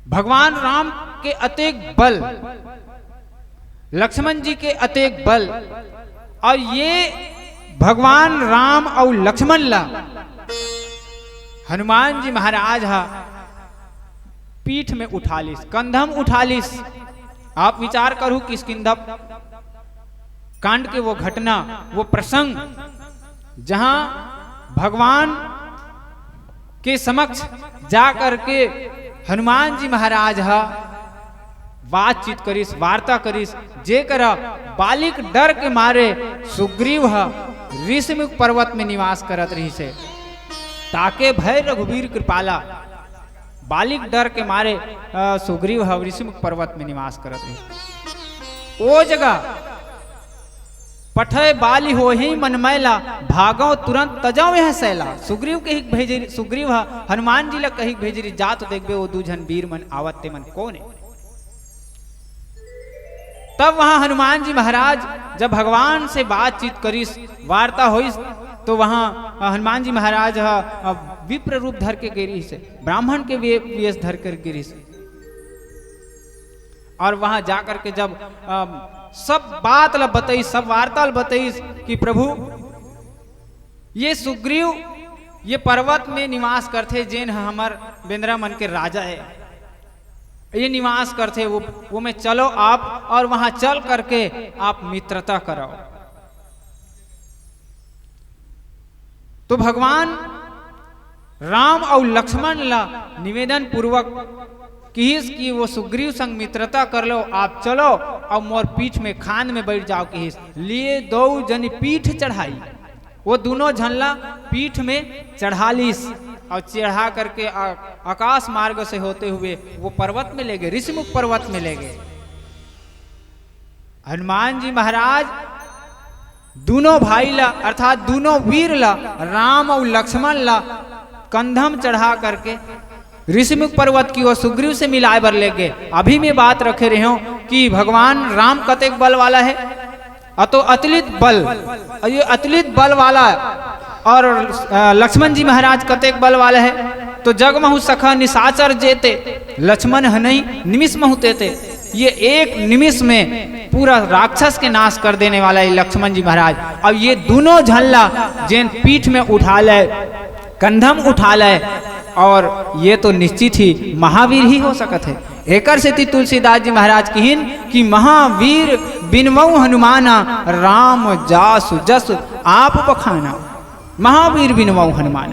भगवान राम के अतेक बल, लक्ष्मण जी के अतेक बल, अउ ये भगवान राम अउ लक्ष्मण ला हनुमान जी महाराज हा पीठ में उठा लिस, कंधा म उठा लिस। आप विचार करहू किष्किंधा कांड के वो घटना, वो प्रसंग, जहां भगवान के समक्ष जा करके हनुमान जी महाराज हा बातचीत करिस, वार्ता करिस, जेकरा बालिक डर के मारे सुग्रीव ह ऋषिमुख पर्वत में निवास करत रहिस हे। ताके भय रघुवीर कृपाला, बालिक डर के मारे, अ, सुग्रीव ह ऋषिमुख पर्वत में निवास करत रहिस। ओ जगह पठय बालि होही मन मैला, भागव तुरंत तजव यह सैला। सुग्रीव कहिक भेजे, सुग्रीव ह हनुमान जी ला कहिक भेजे रिहिस, जा तो देखबे, वो दू झन वीर मन आवत ते मन कोन ए। तब वहां हनुमान जी महाराज जब भगवान से बातचीत करिस, वार्ता होइस, तो वहां, अ, हनुमान जी महाराज ह, अ, विप्र रूप धर के गे रिहिस हे, ब्राह्मण के वे-, वेश धर कर गे रिहिस हे। और वहां जाकर के जब, अ, सब बात ल बतइस, सब वार्ता ल बतइस कि प्रभु, ये सुग्रीव ये पर्वत में निवास करथे, जेन ह हमर बेंदरा मन के राजा हे, ये निवास करथे, वो, वो में चलो आप, और वहां चल करके आप मित्रता करो। तो भगवान राम अउ लक्ष्मण ला निवेदन पूर्वक किहिस कि वो सुग्रीव संग मित्रता कर लो, आप चलो अउ मोर पीठ में खांद में बैठ जाओ किहिस। लिए दो जन पीठ चढ़ाई, वो दोनों झन ला पीठ में चढ़ा लिस अउ चढ़ा करके आ-, आकाश मार्ग से होते हुए वो पर्वत में ले गे, ऋषिमुख पर्वत में ले गे। हनुमान जी महाराज दोनों भाई ला, अर्थात दोनों वीर ला, राम अउ लक्ष्मण ला कंधा म चढ़ा करके ऋषिमुख पर्वत की ओर सुग्रीव से मिलाए बर ले गे। अभी मैं बात रखे रहे हूं कि भगवान राम कतेक बल वाला हे, अतो अतुलित बल, और ये अतुलित बल वाला, और, अ, लक्ष्मण जी महाराज कतेक बल वाला है, तो जग महु सखा निशाचर जेते, लक्ष्मण हनई निमिष महु तेते। ये एक निमिष में पूरा राक्षस के नाश कर देने वाला है लक्ष्मण जी महाराज। अब ये दोनों झन ला जेन पीठ में उठा ले, कंधम उठा ले, और ये तो निश्चित ही महावीर ही हो सकत है। एकर सेती तुलसीदास जी महाराज किहिन कि महावीर बिनवऊ हनुमाना, राम जासु जसु आप बखाना। महावीर बिनवऊ हनुमान।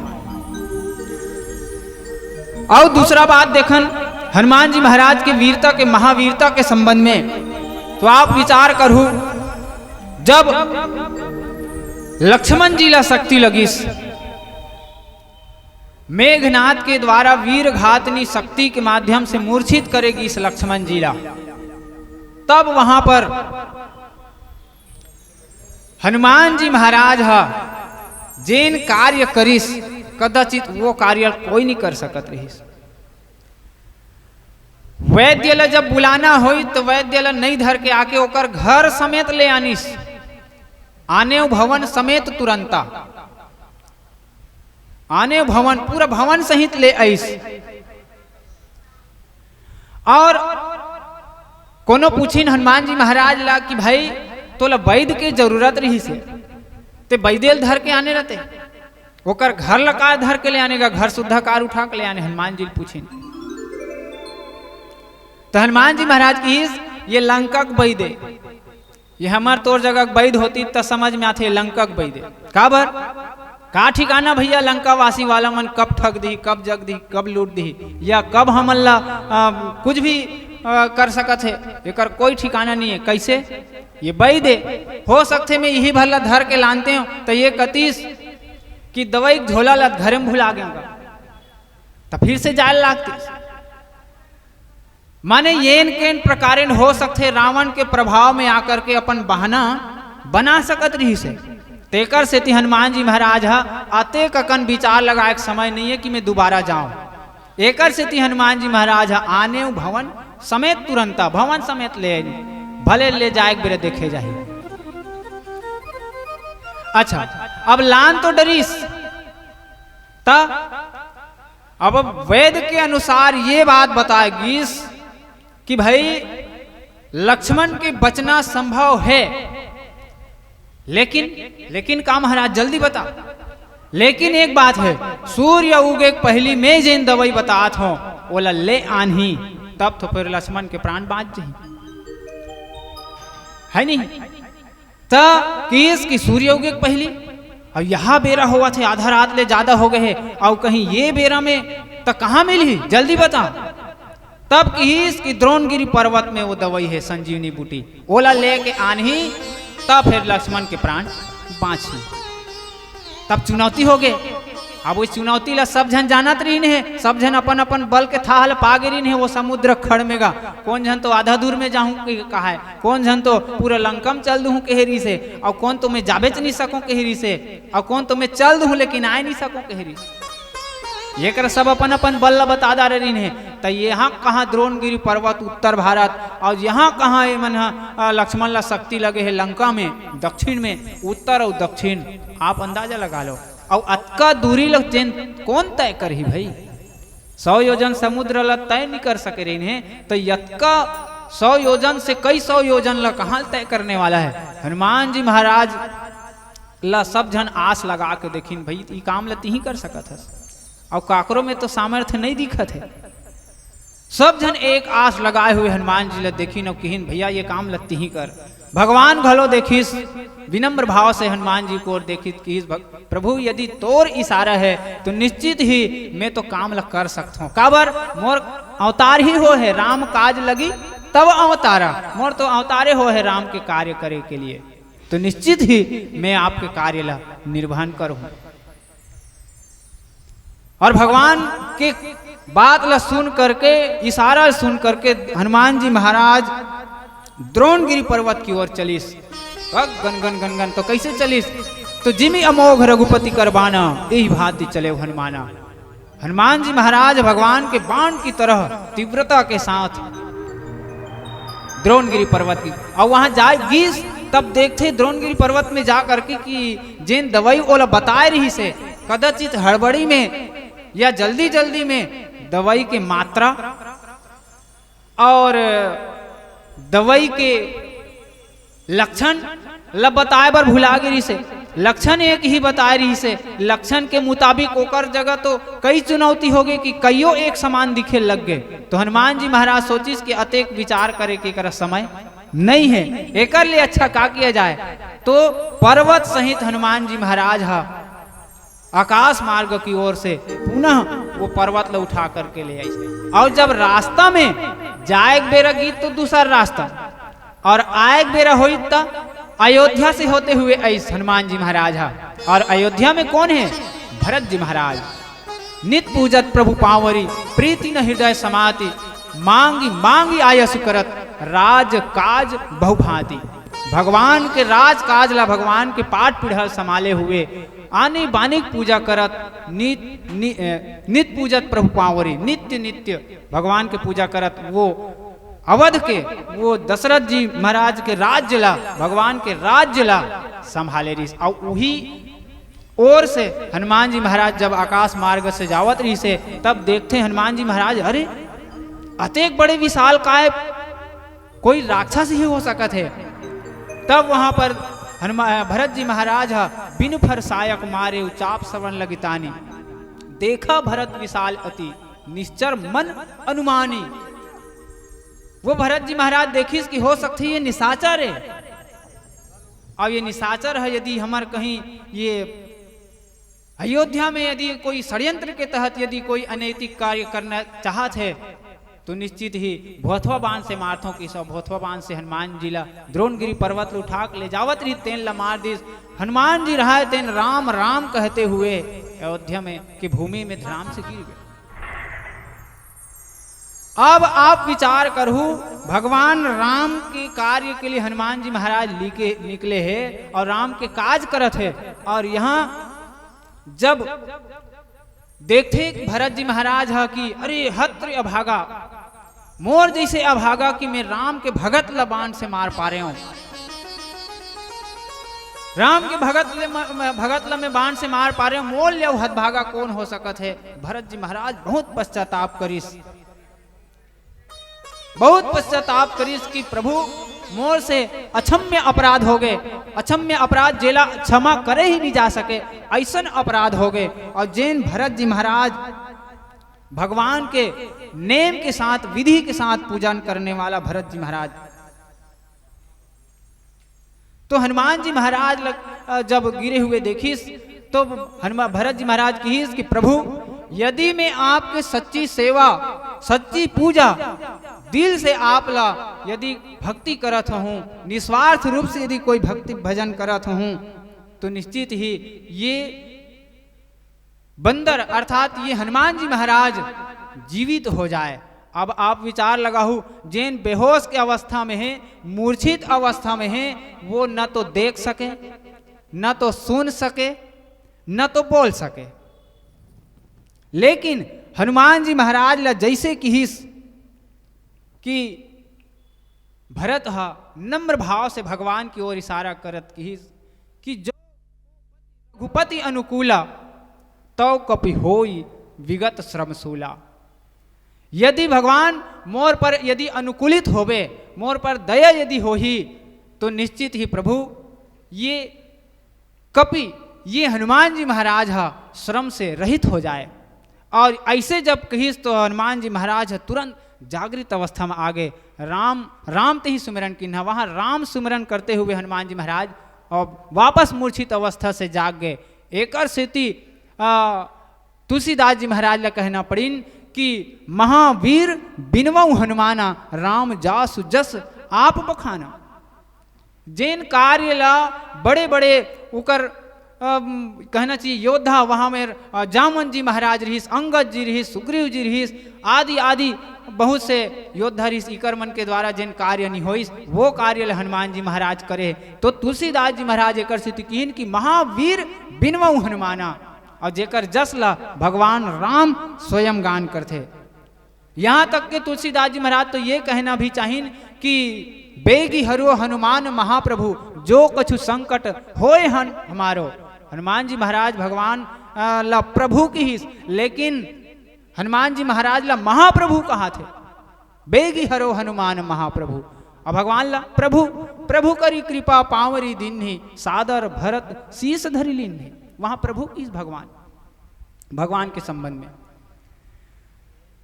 और दूसरा बात देखन, हनुमान जी महाराज के वीरता के, महावीरता के संबंध में, तो आप विचार करू, जब लक्ष्मण जी ला शक्ति लगिस, मेघनाद के द्वारा वीर घातनी शक्ति के माध्यम से मूर्छित करे गिस लक्ष्मण जी ला, तब वहां पर हनुमान जी महाराज ह जेन कार्य करिस, कदाचित वो कार्य कोई नहीं कर सकत रहिस। वैद्य ला जब बुलाना होई, तो वैद्य ला नहीं धर के आके ओकर घर समेत ले आनिस, आनेव भवन समेत तुरंता। आनेव भवन, पूरा भवन सहित ले आइस। और कोनो पूछिन हनुमान जी महाराज ला कि भाई, तोला वैद के जरूरत रहिस हे, ते वैदे ल धर के आने रहते, ओकर घर ला का धर के ले आने गा, घर सुद्धा कार उठा के ले आने, हनुमान जी ल पूछिन। तो हनुमान जी महाराज किहिस, ये लंका के वैद ए, ये हमर तोर जगह के वैद होतिस त समझ में आथे, लंका के वैद ए। काबर? का ठिकाना भैया, लंका वासी वाला मन कब ठग दिही, कब जग दिही, कब लूट दिही, या कब हमन ला, आ, कुछ भी, आ, कर सकत हे, एकर कोई ठिकाना नहीं है। कैसे? ये वैद ए, हो सकथे मैं इही भर ला धर के लानते हूँ, त ये कतिस कि दवाई के झोला ला घरे में भुला गया, त फिर से जाए लागतिस। माने येन केन प्रकारेन हो सकथे, रावण के प्रभाव में आकर के अपन बहाना बना सकत रहिस हे। तेकर सेती हनुमान जी महाराज ह अतेक अकन विचार लगाए के समय नहीं है कि मैं दोबारा जाऊं। एकर सेती हनुमान जी महाराज ह आनेव भवन समेत तुरंता, भवन समेत ले आइन, भले ले जाए के बेरा देखे जाही। अच्छा, अब लान तो डरिस, त अब वैद के अनुसार ये बात बताए गिस कि भाई, लक्ष्मण के बचना संभव है, लेकिन, लेकिन का महाराज, जल्दी बता। लेकिन एक बात है, सूर्य उगे के पहली मैं जेन दवाई बतात हूं, ओला ले आनही, तब तो फिर लक्ष्मण के प्राण बांच जाही, है नहीं? त किहिस कि सूर्य उगे के पहली, अब यह बेरा होवत हे, आधा रात ले ज्यादा हो गए हे, अउ कहीं ये बेरा में त कहाँ मिलही, जल्दी बता। तब किहिस कि द्रोणगिरी पर्वत में वो दवाई हे, संजीवनी बूटी, ओला लेके आनही, तब फिर लक्ष्मण के प्राण बांचही। तब चुनौती हो गए। अब वो चुनौती ला सब झन जानत रहिन हे, सब झन अपन अपन बल के थाह ला पा गे रहिन हे। वो समुद्र खड़ में गा, कोन झन तो आधा दूर में जाहूं के कहा है, कोन झन तो पूरा लंका में चल दूहूं कहे रहिस हे, अउ कोन तो मैं जाबेच नहीं सकूं कहे रहिस हे, अउ कोन तो मैं चल दूहूं लेकिन आए नहीं सकूं कहे रहिस। ये कर सब अपन अपन बल ला बता डारे रहिन हे। त यहाँ कहाँ द्रोणगिरी पर्वत उत्तर भारत, और यहाँ कहाँ ये मन ह, अ, लक्ष्मण ला शक्ति लगे हे लंका में दक्षिण में, उत्तर और दक्षिण, आप अंदाजा लगा लो। और अतका दूरी ल जेन कोन तय करही भाई? सौ योजन समुद्र ला तय नहीं कर सके रहिन हे, तो यतका सौ योजन से कई सौ योजन ला कहाँ तय करने वाला है? हनुमान जी महाराज ला सब झन आस लगा के देखिन, भाई, ई काम ला तिही कर सकत हस, अउ काकरो में तो सामर्थ्य नहीं दिखत है। सब झन एक आस लगाए हुए हनुमान जी ला देखिन अउ किहिन, भैया, ये काम ला तिही कर। भगवान घलो देखिस, विनम्र भाव से हनुमान जी को ओर देखिस, किहिस, "भग-, प्रभु, यदि तोर इशारा है, तो निश्चित ही मैं तो काम ला कर सकत हूँ। काबर? मोर अवतार ही हो है, राम काज लगी तब अवतारा। मोर तो अवतारे हो है राम के कार्य करे के लिए, तो निश्चित ही मैं आपके कार्य ला निर्वहन करूँ।" और भगवान के बात ला सुन करके, इशारा सुन करके हनुमान जी महाराज द्रोणगिरी पर्वत की ओर चलिस। गन गन गन गन तो कैसे चलिस? तो जिमि अमोघ रघुपति कर बाना, यही भांति चले हनुमाना। हनुमान जी महाराज भगवान के बाण की तरह तीव्रता के साथ द्रोणगिरी पर्वत की, और वहां जाए गिस तब देखथे द्रोणगिरी पर्वत में जा करके कि जेन दवाई ओला बताए रहिस हे, कदाचित हड़बड़ी में या जल्दी-जल्दी में दवाई के मात्रा और दवाई के लक्षण ल बताए बर भुला गे रहिस हे। लक्षण एक ही बताए रहिस हे, लक्षण के मुताबिक ओकर जगह तो कई चुनौती होगे कि कइयो एक समान दिखे लग गे। तो हनुमान जी महाराज सोचिस कि अतेक विचार करे के एकर समय नइ हे, एकर ले अच्छा का किया जाए। तो पर्वत सहित हनुमान जी महाराज ह आकाश मार्ग की ओर से पुनः वो पर्वत ल उठा करके ले आइस। और जब रास्ता में जाए के बेरा गीत तो दूसर रास्ता, और आए के बेरा होई त अयोध्या से होते हुए आइस हनुमान जी महाराज ह। और अयोध्या में कौन हे? भरत जी महाराज। नित पूजत प्रभु पांवरी, प्रीति न हृदय समाति, मांगी मांगी आयस करत, राज काज बहुभांति। भगवान के राज काज ला, भगवान के पाठ पीढ़ा संभाले हुए, आनी बानी के पूजा करत, नित, नि, अ, नित पूजत प्रभु पांवरी, नित्य नित्य भगवान के पूजा करत, वो अवध के, वो दशरथ जी महाराज के राज्य ला, भगवान के राज्य ला संभाले रहिस। और उही ओर से हनुमान जी महाराज जब आकाश मार्ग से जावत रहिस हे, तब देखथे हनुमान जी महाराज, अरे, अतेक बड़े विशालकाय कोई राक्षस ही हो सकत हे। तब वहां पर हनुमा-, भरत जी महाराज ह बिनु फर सायक मारे उचाप सवन लगितानी। देखा भरत विशाल अति निश्चर मन अनुमानी। वो भरत जी महाराज देखिस कि हो सकथे ये निशाचर हे। अब ये निशाचर हे, यदि हमर कहीं ये अयोध्या में यदि कोई षड्यंत्र के तहत यदि कोई अनैतिक कार्य करना चाहत हे, तो निश्चित ही भोथवा बाण से मारथों कि सब भोथवा बाण से हनुमान जी ला द्रोणगिरी पर्वत ल उठा के ले जावत रहिस, तेन ला मार दिस। हनुमान जी रहाय तेन राम राम कहते हुए अयोध्या में की भूमि में धड़ाम से गिर गए। अब आप विचार करहु, भगवान राम के कार्य के लिए हनुमान जी महाराज लीके, निकले हे और राम के काज करत हे, और यहाँ जब देखथे भरत जी महाराज ह कि अरे हत रे अभागा, मोर जैसे अभागा कि मैं राम के भगत ल बाण से मार पारे हूं, राम के भगत ले म-, म-, भगत ल मैं बाण से मार पारे हूं, मोर ले अउ हतभागा कौन हो सकत हे। भरत जी महाराज बहुत पश्चाताप करिस, बहुत पश्चाताप करिस कि प्रभु मोर से अक्षम्य अपराध हो गए, अक्षम्य अपराध जेला क्षमा करे ही नहीं जा सके, ऐसन अपराध हो गए। और जेन भरत जी महाराज भगवान के नेम के साथ, विधि के साथ पूजन करने वाला भरत जी महाराज, तो हनुमान जी महाराज लग, अ, जब गिरे हुए देखिस, तो हनुमान, भरत जी महाराज किहिस कि प्रभु, यदि मैं आपके सच्ची सेवा, सच्ची पूजा, दिल से आप ला यदि भक्ति करत हूँ, निस्वार्थ रूप से यदि कोई भक्ति भजन करत हूँ, तो निश्चित ही ये बंदर अर्थात ये हनुमान जी महाराज जीवित हो जाए। अब आप विचार लगाहू, जेन बेहोश के अवस्था में हे, मूर्छित अवस्था में हे, वो न तो देख सके, न तो सुन सके, न तो बोल सके, लेकिन हनुमान जी महाराज ला जैसे किहिस कि भरत ह नम्र भाव से भगवान की ओर इशारा करत किहिस कि जो रघुपति अनुकूला, तव कपि होई विगत श्रमशूला। यदि भगवान मोर पर यदि अनुकूलित होबे, मोर पर दया यदि होही, तो निश्चित ही प्रभु ये कपि, ये हनुमान जी महाराज ह श्रम से रहित हो जाए। और ऐसे जब कहिस तो हनुमान जी महाराज ह तुरंत जागृत अवस्था में आ गए। राम, राम ते ही सुमिरन किन्हा, वहाँ राम सुमिरन करते हुए हनुमान जी महाराज और वापस मूर्छित अवस्था से जाग गए। एकर सेती, आ, तुलसीदास जी महाराज ला कहना पड़िन कि महावीर बिनवउ हनुमाना, राम जासु जस आप बखाना। जेन कार्य ला बड़े-बड़े उकर, अम, कहना चाहिए योद्धा वहाँ में, अ, जामवंत जी महाराज रहिस, अंगद जी रहिस, सुग्रीव जी रहिस, आदि, आदि बहुत से योद्धा रहिस, इकर मन के द्वारा जेन कार्य नि होइस, वो कार्य ला हनुमान जी महाराज करे। तो तुलसीदास जी महाराज एकर सेती किहिन कि महावीर बिनवउ हनुमाना, और जेकर जस ला भगवान राम स्वयं गान करथे। यहाँ तक के तुलसीदास जी महाराज तो ये कहना भी चाहिन कि बेगी हरो हनुमान महाप्रभु, जो कछु संकट होय हन हमारो। हनुमान जी महाराज भगवान, अ, ला प्रभु किहिस, लेकिन हनुमान जी महाराज ला महाप्रभु कहाथे। बेगी हरो हनुमान महाप्रभु। अउ भगवान ला प्रभु, प्रभु करी कृपा पांवरी दीन्ही, सादर भरत शीश धरि लीन्ही। वहां प्रभु किहिस भगवान, भगवान के संबंध में।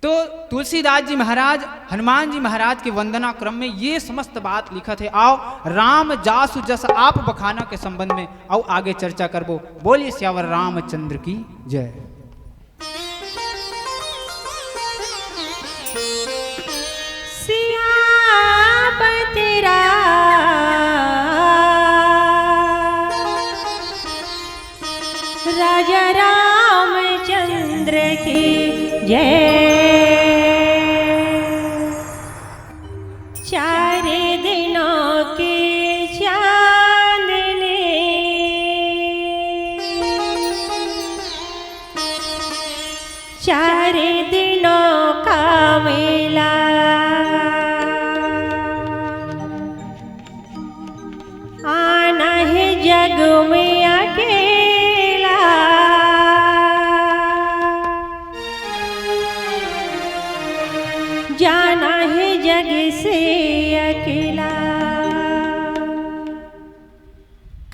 तो तुलसीदास जी महाराज हनुमान जी महाराज के वंदना क्रम में ये समस्त बात लिखत हे। आओ, राम जासु जस आप बखाना के संबंध में आओ आगे चर्चा करबो। बोलिए सियावर रामचंद्र की जय। सियापति राम राजा रामचंद्र की जय। चार दिनों की चांदनी, चार दिनों का मेला। आना है जग में अकेला, जाना है जग से अकेला।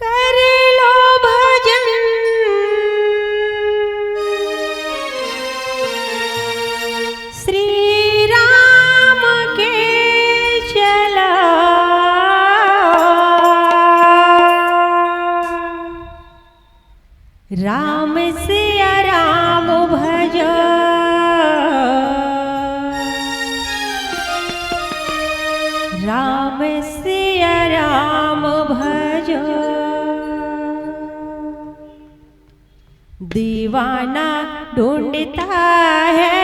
कर लो भजन श्री राम के चला। राम सिया राम भजो, राम सिया राम भजो। दीवाना ढूंढता है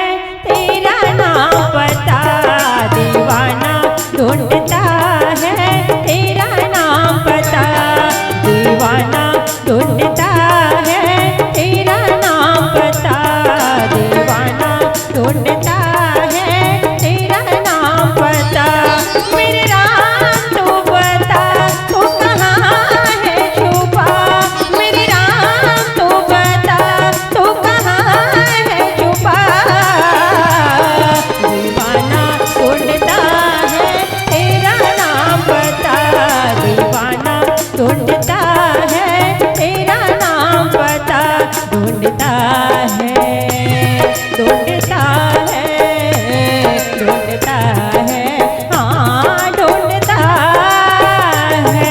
तेरा नाम पता, दीवाना ढूंढता है तेरा नाम पता, दीवाना ढूंढता है तेरा नाम पता, दीवाना ढूंढता है तेरा नाम पता। मेरे राम तू बता, तू कहाँ है छुपा? मेरे राम तू बता, तू कहाँ है छुपा? दीवाना ढूंढता है तेरा नाम पता, दीवाना ढूंढता है तेरा नाम पता, ढूंढता है, ढूंढता है, ढूंढता है, हाँ, ढूंढता है।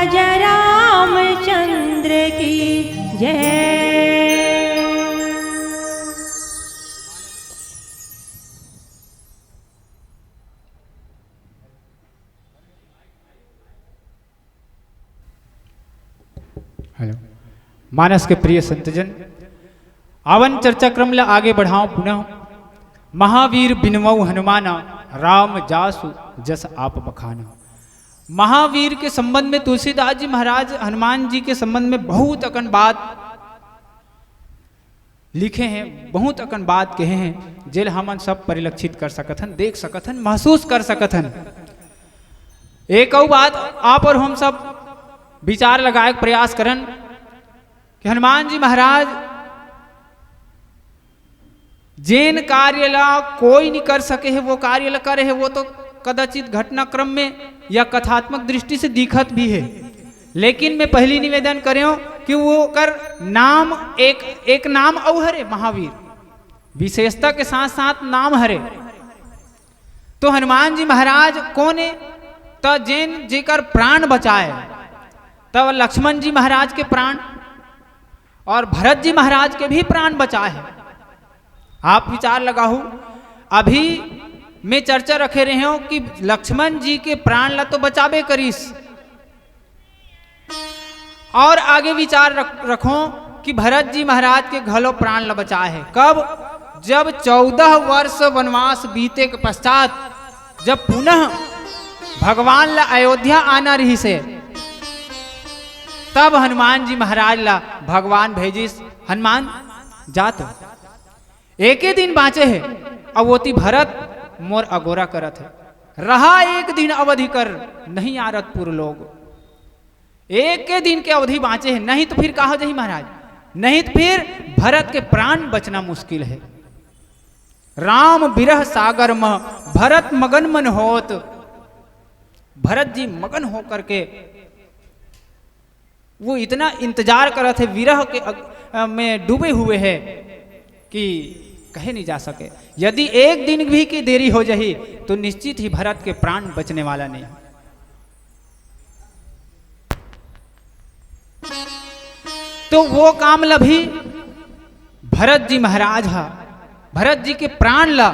राजा रामचंद्र की जय। हेलो, मानस के प्रिय संतजन, आवन चर्चा क्रम ला आगे बढ़ाओ पुनः। महावीर बिनवऊ हनुमाना, राम जासु जस आप बखाना। महावीर के संबंध में तुलसीदास जी महाराज हनुमान जी के संबंध में बहुत अकन बात लिखे हैं, बहुत अकन बात कहे हैं, जेल हमन सब परिलक्षित कर सकत हन, देख सकत हन, महसूस कर सकत हन। एक अउ बात आप और हम सब विचार लगाए के प्रयास करन कि हनुमान जी महाराज जेन कार्य ला कोई नहीं कर सके है, वो कार्य ला करे है, वो तो कदाचित घटनाक्रम में या कथात्मक दृष्टि से दिखत भी है। लेकिन मैं पहली निवेदन करेंव कि वो कर नाम एक, एक नाम अउ हरे महावीर, विशेषता के साथ साथ नाम हरे। तो हनुमान जी महाराज कोन ए? त जेन जेकर प्राण बचाए, तब लक्ष्मण जी महाराज के प्राण और भरत जी महाराज के भी प्राण बचाए है। आप विचार लगाहू, अभी मैं चर्चा रखे रहे हूं कि लक्ष्मण जी के प्राण ला तो बचाबे करिस, और आगे विचार रख, रखो कि भरत जी महाराज के घलो प्राण ल बचाए है। कब? जब चौदह वर्ष वनवास बीते के पश्चात जब पुनः भगवान ल अयोध्या आना रहिस हे, तब हनुमान जी महाराज ल भगवान भेजिस, "हनुमान, जा तो, एके दिन बाँचे हे, अउ ओती भरत मोर अगोरा करत हे, रहा एक दिन अवधि कर, नहीं आरतपुर लोग।" एक के दिन के अवधि बाँचे हे, नहीं तो फिर का हो जाही महाराज, नहीं तो फिर भरत के प्राण बचना मुश्किल हे। राम विरह सागर म भरत मगन मन होत, भरत जी मगन होकर के वो इतना इंतजार करत हे, विरह के अग-, अ, में डूबे हुए हे कि कहे नहीं जा सके। यदि एक दिन भी की देरी हो जाही तो निश्चित ही भरत के प्राण बचने वाला नहीं। तो वो काम ल भी भरत जी महाराज ह, भरत जी के प्राण ल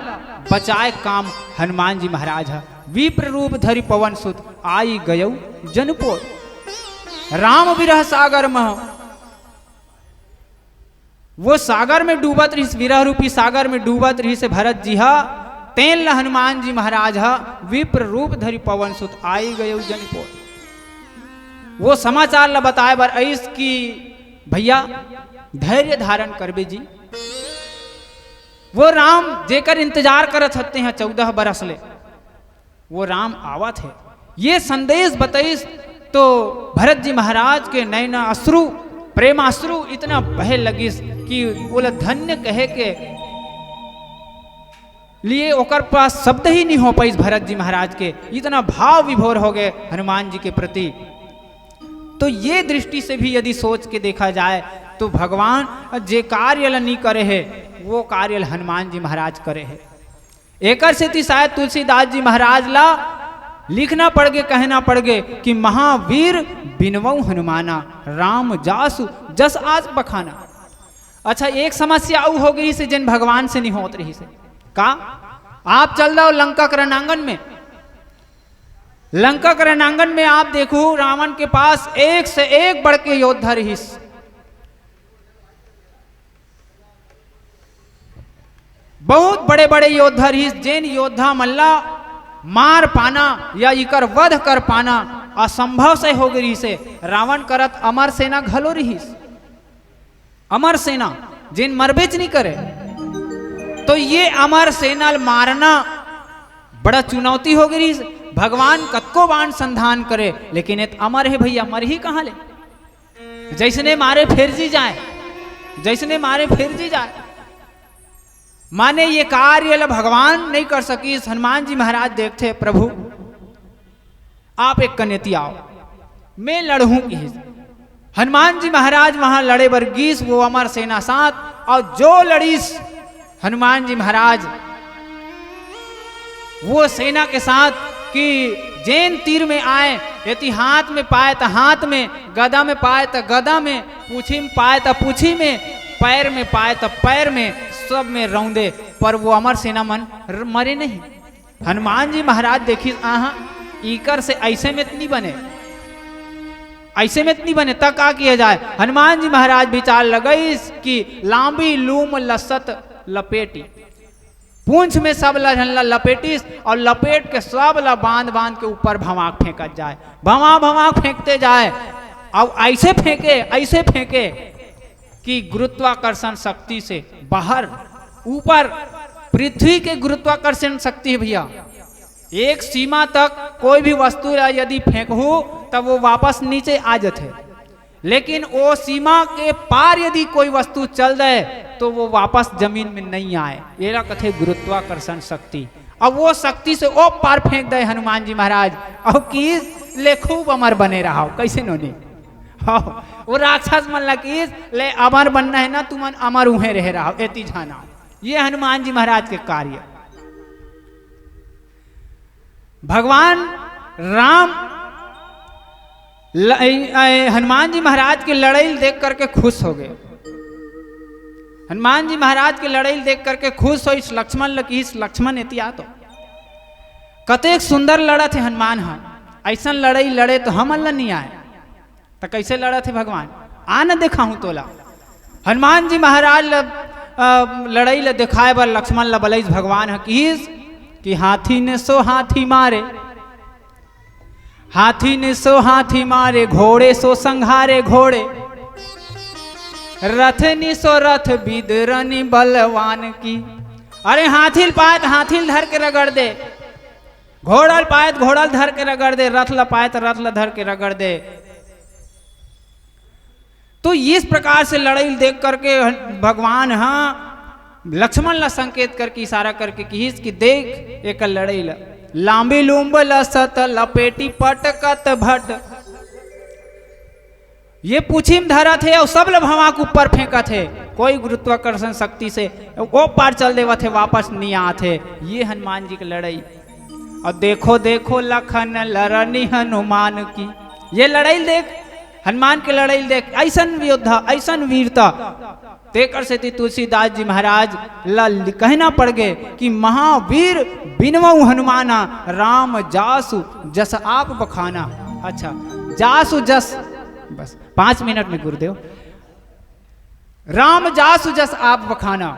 बचाए काम हनुमान जी महाराज ह। विप्र रूप धरि पवन सुत आई गयउ जनपोत। राम विरह सागर म वो सागर में डूबत रहिस, विरह रूपी सागर में डूबत रहिस हे भरत जी ह, तेन ल हनुमान जी महाराज ह विप्र रूप धरि पवन सुत आई गयउ जनपोत। वो समाचार ल बताए बर अइस कि भैया धैर्य धारण करबे जी, वो राम जेकर इंतजार करत हते हैं चौदह बरस ले, वो राम आवत हे, ये संदेश बतइस तो भरत जी महाराज के नैना अश्रु, प्रेमाश्रु इतना बहे लगिस कि ओला धन्य कहे के लिए ओकर पास शब्द ही नहीं हो पाइस भरत जी महाराज के, इतना भाव विभोर हो गए हनुमान जी के प्रति। तो ये दृष्टि से भी यदि सोच के देखा जाए तो भगवान जे कार्य ल नहीं करे हे, वो कार्य ल हनुमान जी महाराज करे हे। एकर सेती शायद तुलसीदास जी महाराज ला लिखना पड़ गे, कहना पड़ गे कि महावीर बिनवऊ हनुमाना, राम जासु जस आप बखाना। अच्छा, एक समस्या अउ हो गई से, जेन भगवान से नहीं होत रहिस हे। का? आप चल जाओ लंका के रणांगन में, लंका के रणांगन में आप देखो रावण के पास एक से एक बढ़ के योद्धा रहिस, बहुत बड़े-बड़े योद्धा रहिस, जेन योद्धा मन ला मार पाना या इकर वध कर पाना असंभव से हो गई रहिस हे। रावण करत अमर सेना घलो रहिस, अमर सेना, जेन मरबेच नहीं करे। तो ये अमर सेना ल मारना बड़ा चुनौती हो गई रहिस। भगवान कतको बाण संधान करे, लेकिन ये त अमर हे भैया, मरही कहाँ ले? जैसने मारे फेर जी जाए, जैसने मारे फेर जी जाए। माने ये कार्य ल भगवान नहीं कर सकिस। हनुमान जी महाराज देखथे, "प्रभु, आप एक कनेती आओ, मैं लड़हूं," किहिस। हनुमान जी महाराज वहां लड़े बर गीस, वो अमर सेना साथ, और जो लड़ीस हनुमान जी महाराज वो सेना के साथ कि जेन तीर में आए, यदि हाथ में पाए त हाथ में, गदा में पाए त गदा में, पूछी में पाए त पूछी में, पैर में पाए त पैर में, सब में रौंदे, पर वो अमर सेना मन र-, मरे नहीं। हनुमान जी महाराज देखिस, आहा, इकर से ऐसे में त नी बने, ऐसे में त नी बने, त का किया जाए? हनुमान जी महाराज विचार लगइस कि लांबी लूम लसत लपेटी, पूंछ में सब ला झन ला लपेटिस और लपेट के सब ला बांध बांध के ऊपर भवाक फेंकत जाए, भवा भवाक फेंकते जाए। अब ऐसे फेंके, ऐसे फेंके कि गुरुत्वाकर्षण शक्ति से बाहर, ऊपर पृथ्वी के गुरुत्वाकर्षण शक्ति है भैया, एक सीमा तक कोई भी वस्तु ला यदि फेंकहू, तब वो वापस नीचे आ जाथे। लेकिन वो सीमा के पार यदि कोई वस्तु चल दे, तो वो वापस जमीन में नहीं आए। येला कथे गुरुत्वाकर्षण शक्ति। अब वो शक्ति से ओ पार फेंक दे हनुमान जी महाराज, और कि ले खूब अमर बने रहो, कैसे नोनी? हाँ, वो राक्षस मन ला किस ले अमर बनना है ना, तुमन अमर उहे रहे रहो, एती जाना। ये हनुमान जी महाराज के कार्य। भगवान राम ल-, ए, ए, हनुमान जी महाराज की लड़ाई देख करके खुश हो गए। हनुमान जी महाराज की लड़ाई देख करके खुश होइस, लक्ष्मण ल किहिस, लक्ष्मण एती आ तो। कतेक सुंदर लड़त हे हनुमान ह, ऐसन लड़ाई लड़े तो हमन ल नहीं आए। त कैसे लड़त हे भगवान? आ न देखाहूं तोला। हनुमान जी महाराज ल, अ, लड़ाई ल देखाए बर लक्ष्मण ल बलइस भगवान ह किहिस कि हाथी ने सो हाथी मारे, हाथी ने सो हाथी मारे, घोड़े सो संघारे घोड़े, रथ नि सो रथ बिदरनि बलवान की। अरे हाथी ल पाए त हाथी ल धर के रगड़ दे, घोड़ा ल पाए त घोड़ा ल धर के रगड़ दे, रथ ल पाए त रथ ल धर के रगड़ दे। तो इस प्रकार से लड़ाई देख करके भगवान ह लक्ष्मण ला संकेत करके, इशारा करके किहिस कि देख एक लड़ाई ला, लांबी लूंब लसत लपेटी पटकत भट। ये पूछी में धरत हे और सब ल भवा के ऊपर फेंकत हे, कोई गुरुत्वाकर्षण शक्ति से ओ पार चल देवत हे, वापस नहीं आत हे। ये हनुमान जी के लड़ाई। और देखो देखो लखन लरनी हनुमान की, ये लड़ाई देख, हनुमान के लड़ाई देख, ऐसन योद्धा, ऐसन वीरता। तेकर सेती तुलसीदास जी महाराज ला लि-, कहना पड़ गए कि महावीर बिनवउ हनुमाना, राम जासु जस आप बखाना। अच्छा, जासु जस, बस पाँच मिनट में गुरुदेव, राम जासु जस आप बखाना,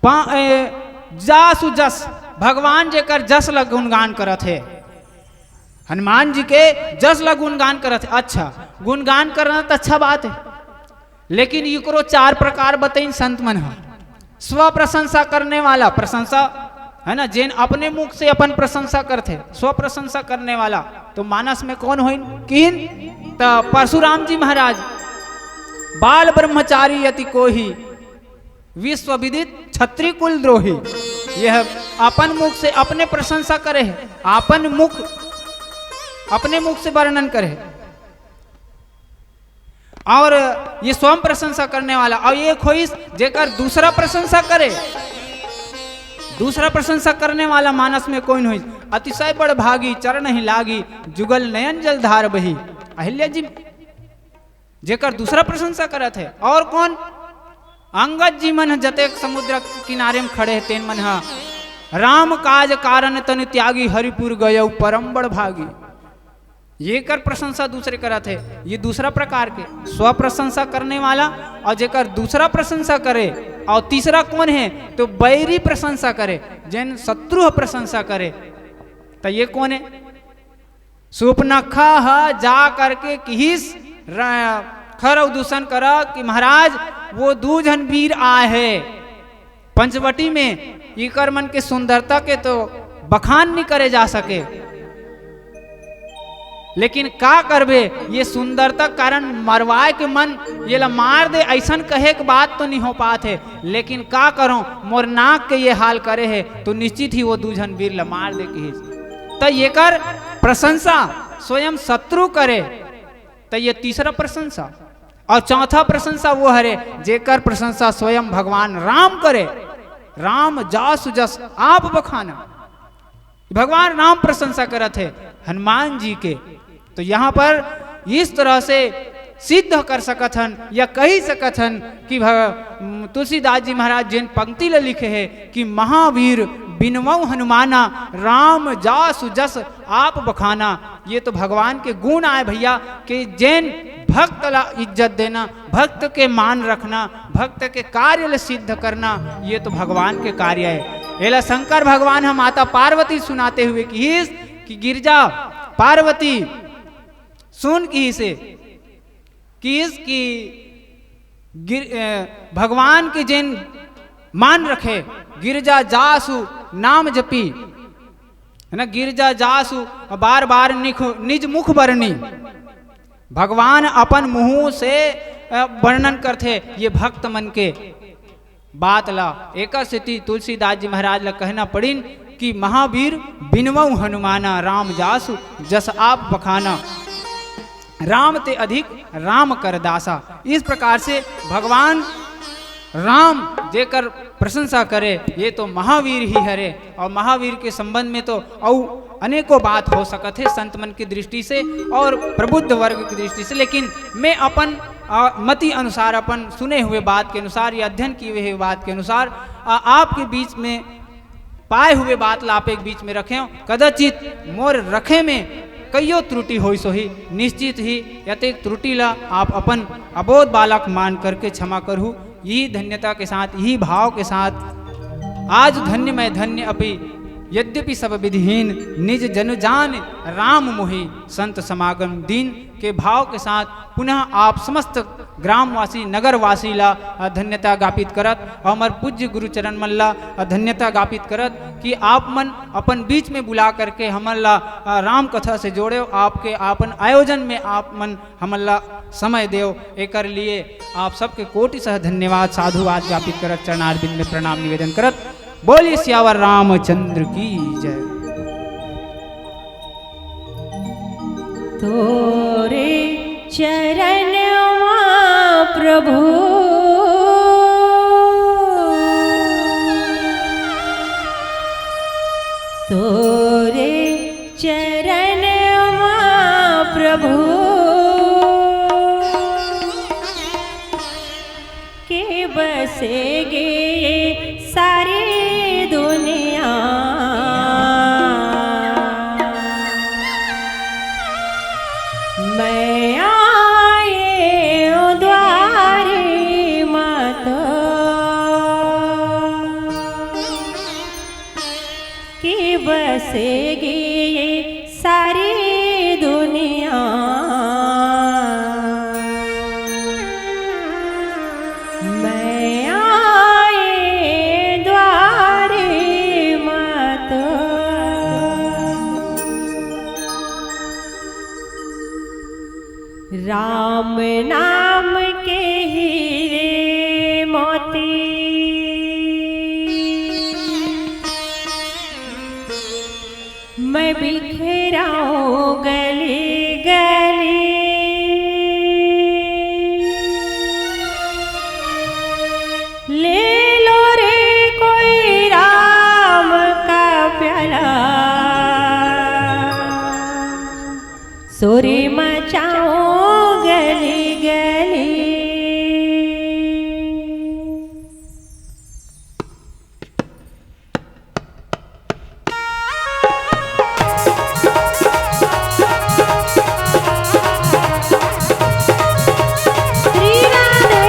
पा-, ए, जासु जस, भगवान जेकर जस ल गुणगान करत हे, हनुमान जी के जस ल गुणगान करत हे। अच्छा, गुणगान करना त अच्छा बात हे, लेकिन इकरो चार प्रकार बतइन संत मन ह। स्व प्रशंसा करने वाला, प्रशंसा है ना, जेन अपने मुख से अपन प्रशंसा करथे, स्व प्रशंसा करने वाला, तो मानस में कौन होइन? किन त परशुराम जी महाराज, बाल ब्रह्मचारी यति कोही, विश्व विदित क्षत्रिय कुल द्रोही। यह अपन मुख से अपने प्रशंसा करे हे, अपन मुख, अपने मुख से वर्णन करे हे। और ये स्वयं प्रशंसा करने वाला, और एक होइस जेकर दूसरा प्रशंसा करे, दूसरा प्रशंसा करने वाला मानस में कोई नहीं, अतिशय बड़ भागी, चरण ही लागी, जुगल नयन जल धार बही। अहिल्या जी जेकर दूसरा प्रशंसा करत हे। और कौन? अंगद जी मन ह जतेक समुद्र किनारे में खड़े हे, तेन मन ह, राम काज कारण तन त्यागी, हरिपुर गयउ परम बड़ भागी। ये कर प्रशंसा दूसरे करत हे, ये दूसरा प्रकार के स्व प्रशंसा करने वाला। और जेकर दूसरा प्रशंसा करे, और तीसरा कौन हे? तो बैरी प्रशंसा करे, जेन शत्रु ह प्रशंसा करे। त ये कौन हे? सुपनखा ह जा करके किहिस र-, खर अउ दूषण करा कि महाराज, वो दू झन वीर आए हे पंचवटी में, इकर मन के सुंदरता के तो बखान नहीं करे जा सके। लेकिन का करबे, ये सुंदरता कारण मरवाए के मन, ये ला मार दे, ऐसन कहे के बात तो नहीं हो पात हे। लेकिन का करो, मोर नाक के ये हाल करे हे, तो निश्चित ही वो दू झन वीर ला मार दे किहिस। त येकर प्रशंसा स्वयं शत्रु करे, त ये तीसरा प्रशंसा। और चौथा प्रशंसा वो हरे, जेकर प्रशंसा स्वयं भगवान राम करे, राम जासु जस आप बखाना। भगवान राम प्रशंसा करत हे हनुमान जी के, तो यहाँ पर इस तरह से सिद्ध कर सकत हन या कही सकत हन कि भग-, तुलसीदास जी महाराज जेन पंक्ति ल लिखे हे कि महावीर बिनवउ हनुमाना, राम जासु जस आप बखाना। ये तो भगवान के गुण आय भैया, कि जेन भक्त ला इज्जत देना, भक्त के मान रखना, भक्त के कार्य ल सिद्ध करना, ये तो भगवान के कार्य है। एला शंकर भगवान ह माता पार्वती सुनाते हुए किहिस कि गिरजा पार्वती सुन किहिसे, किहिस कि गिर-, अ, भगवान के जेन मान रखे, गिरजा जासु नाम जपी, है ना, गिरजा जासु बार बार निख-, निज मुख बरनी। भगवान अपन मुंह से, अ, वर्णन करथे ये भक्त मन के बात ला। एकर सेती तुलसीदास जी महाराज ला कहना पड़िन कि महावीर बिनवउ हनुमाना, राम जासु जस आप बखाना, राम ते अधिक राम कर दासा। इस प्रकार से भगवान राम जेकर प्रशंसा करे, ये तो महावीर ही हरे। और महावीर के संबंध में तो अउ अनेकों बात हो सकत हे संत मन की दृष्टि से और प्रबुद्ध वर्ग की दृष्टि से, लेकिन मैं अपन, अ, मति अनुसार, अपन सुने हुए बात के अनुसार या अध्ययन किए हुए बात के अनुसार, अ, आपके बीच में पाए हुए बात ला आप एक बीच में रखें। कदाचित मोर रखे में कईयो त्रुटि होइस होही, निश्चित ही यतेक त्रुटि ला आप अपन अबोध बालक मान करके क्षमा करहु। यही धन्यता के साथ, यही भाव के साथ आज धन्य मैं धन्य अपि, यद्यपि सब विधिहीन, निज जनु जान राम मोहि संत समागम दीन के भाव के साथ पुनः आप समस्त ग्रामवासी, नगरवासी ला, अ, धन्यता ज्ञापित करत, अउ हमर पूज्य गुरु चरण मन ला, अ, धन्यता ज्ञापित करत कि आप मन अपन बीच में बुला करके हमन ला, अ, राम कथा से जोड़े, आपके आपन आयोजन में आप मन हमन ला समय देव, एकर लिए आप सबके कोटि सह धन्यवाद, साधुवाद ज्ञापित करत, चरणारविंद में प्रणाम निवेदन करत, बोलिए सियावर रामचंद्र की जय। तोरे चरण मा प्रभु, तोरे चरण मा प्रभु, के बसे गे सारी दुनिया। मैं आए हूँ द्वारे माता, कि बसेगी ये सारी दुनिया। मैं आए द्वारे माता। राम नाम के हीरे मोती, मैं बिखराऊं गली गली। ले लो रे कोई राम का प्याला, शोर मचाऊं गली गली। श्री राधे।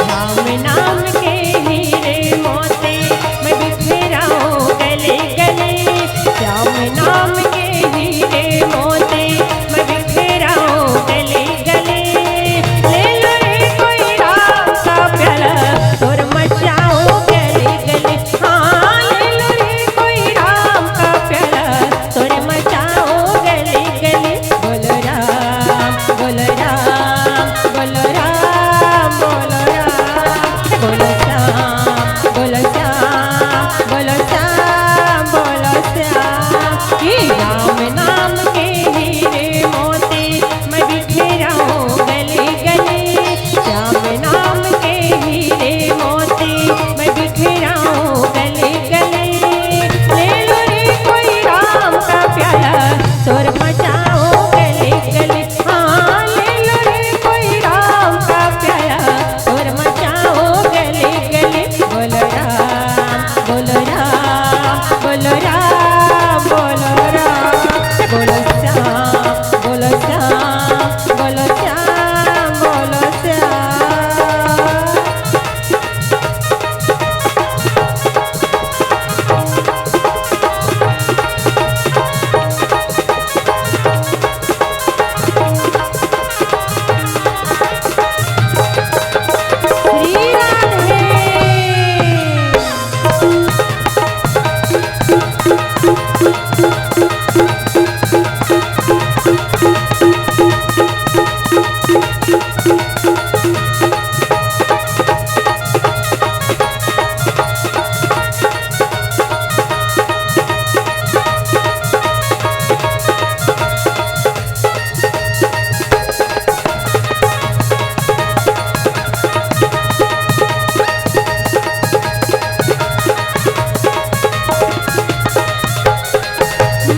राम नाम के हीरे मोती, मैं बिखराऊं गली गली। राम नाम के हीरे मोती, मैं बिखराऊं गली गली। ले लो रे कोई राम का प्याला, शोर मचाऊं गली गली। हाँ, ले लो रे कोई राम का प्याला, शोर मचाऊं गली गली। बोलो राम, बोलो राम, बोलो राम, बोलो राम, बोलो श्याम, बोलो श्याम, बोलो श्याम, बोलो श्याम की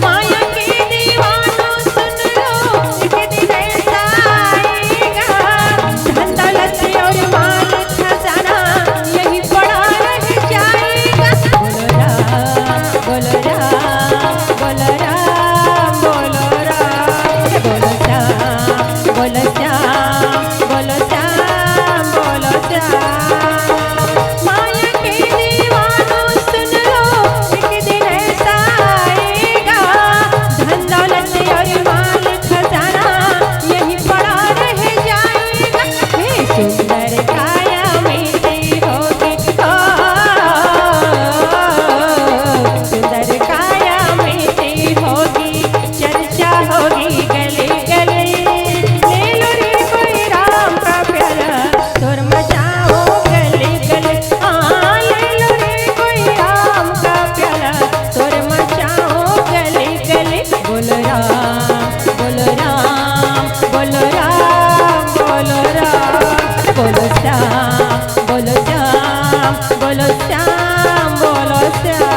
माया के दीवानों सुन लो, एक दिन ऐसा आएगा, धन दौलत और माल खजाना यहीं पड़ा रह जाएगा। बोलो राम, बोलो राम, बोलो राम, बोलो राम, बोलो श्याम, बोलो श्याम, बोलो श्याम, बोलो श्याम। माया के दीवानों सुन लो, एक दिन ऐसा आएगा, धन दौलत और माल खजाना यहीं पड़ा रह जाएगा। हे सुंदर काया मिट्टी होगी, ओ, सुंदर काया मिट्टी होगी, चर्चा होगी गली गली। ले लो रे कोई राम का प्याला, शोर मचाओ गली गली। हाँ, ले लो रे कोई राम का प्याला, शोर मचाओ गली गली। बोलो राम, बोलो राम, बोलो राम, बोलो राम, बोलो श्याम, बोलो श्याम, बोलो श्याम, बोलो श्याम।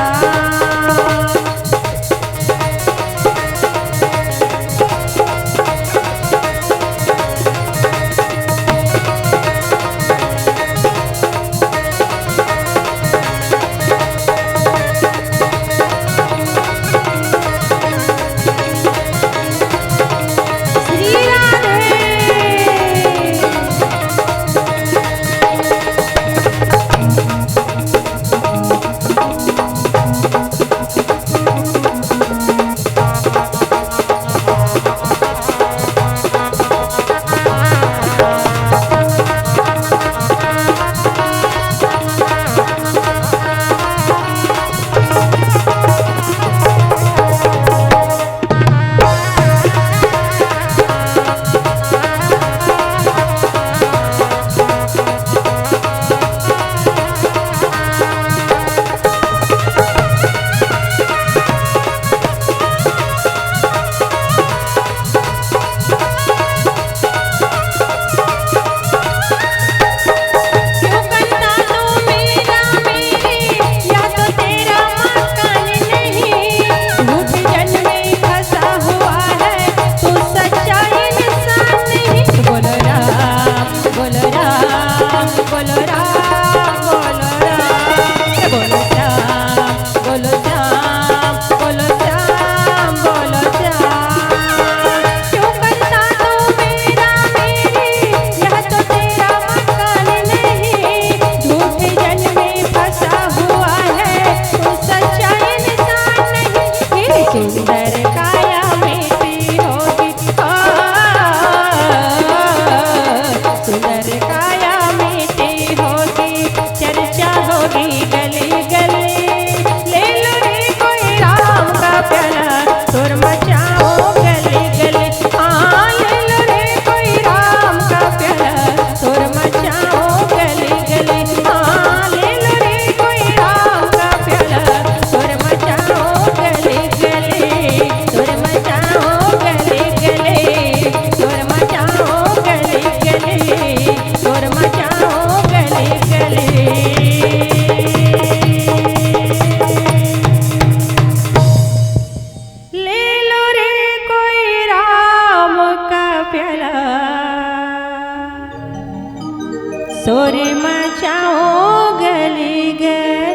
श्री राधे। क्यों करता तू मेरा मेरे, या तो तेरा मकान नहीं, झूठ जन्मे फंसा हुआ है, तू सच्चा इंसान नहीं। बोलो राम, बोलो राम, बोलो राम, बोलो राम, बोलो श्याम, बोलो श्याम, बोलो श्याम, बोलो श्याम। क्यों करता तू मेरा मेरी, यह तो तेरा मकान नहीं। झूठे जल में फंसा हुआ है, तू सच्चा इंसान नहीं। तेरी सुंदर काया मिट्टी होगी, ओ, सुंदर काया मिट्टी होगी, चर्चा होगी गली गली। ले लो रे कोई राम का प्याला, शोर मचाओ गली गली। हाँ, ले लो रे कोई राम का प्याला, शोर मचाओ गली गली। हाँ, ले लो रे कोई राम का प्याला, शोर मचाओ गली गली। शोर मचाओ गली गली, शोर मचाओ गली गली, शोर मचाओ गली गली। ले लो रे कोई राम का प्याला, शोर मचाओ गली गली।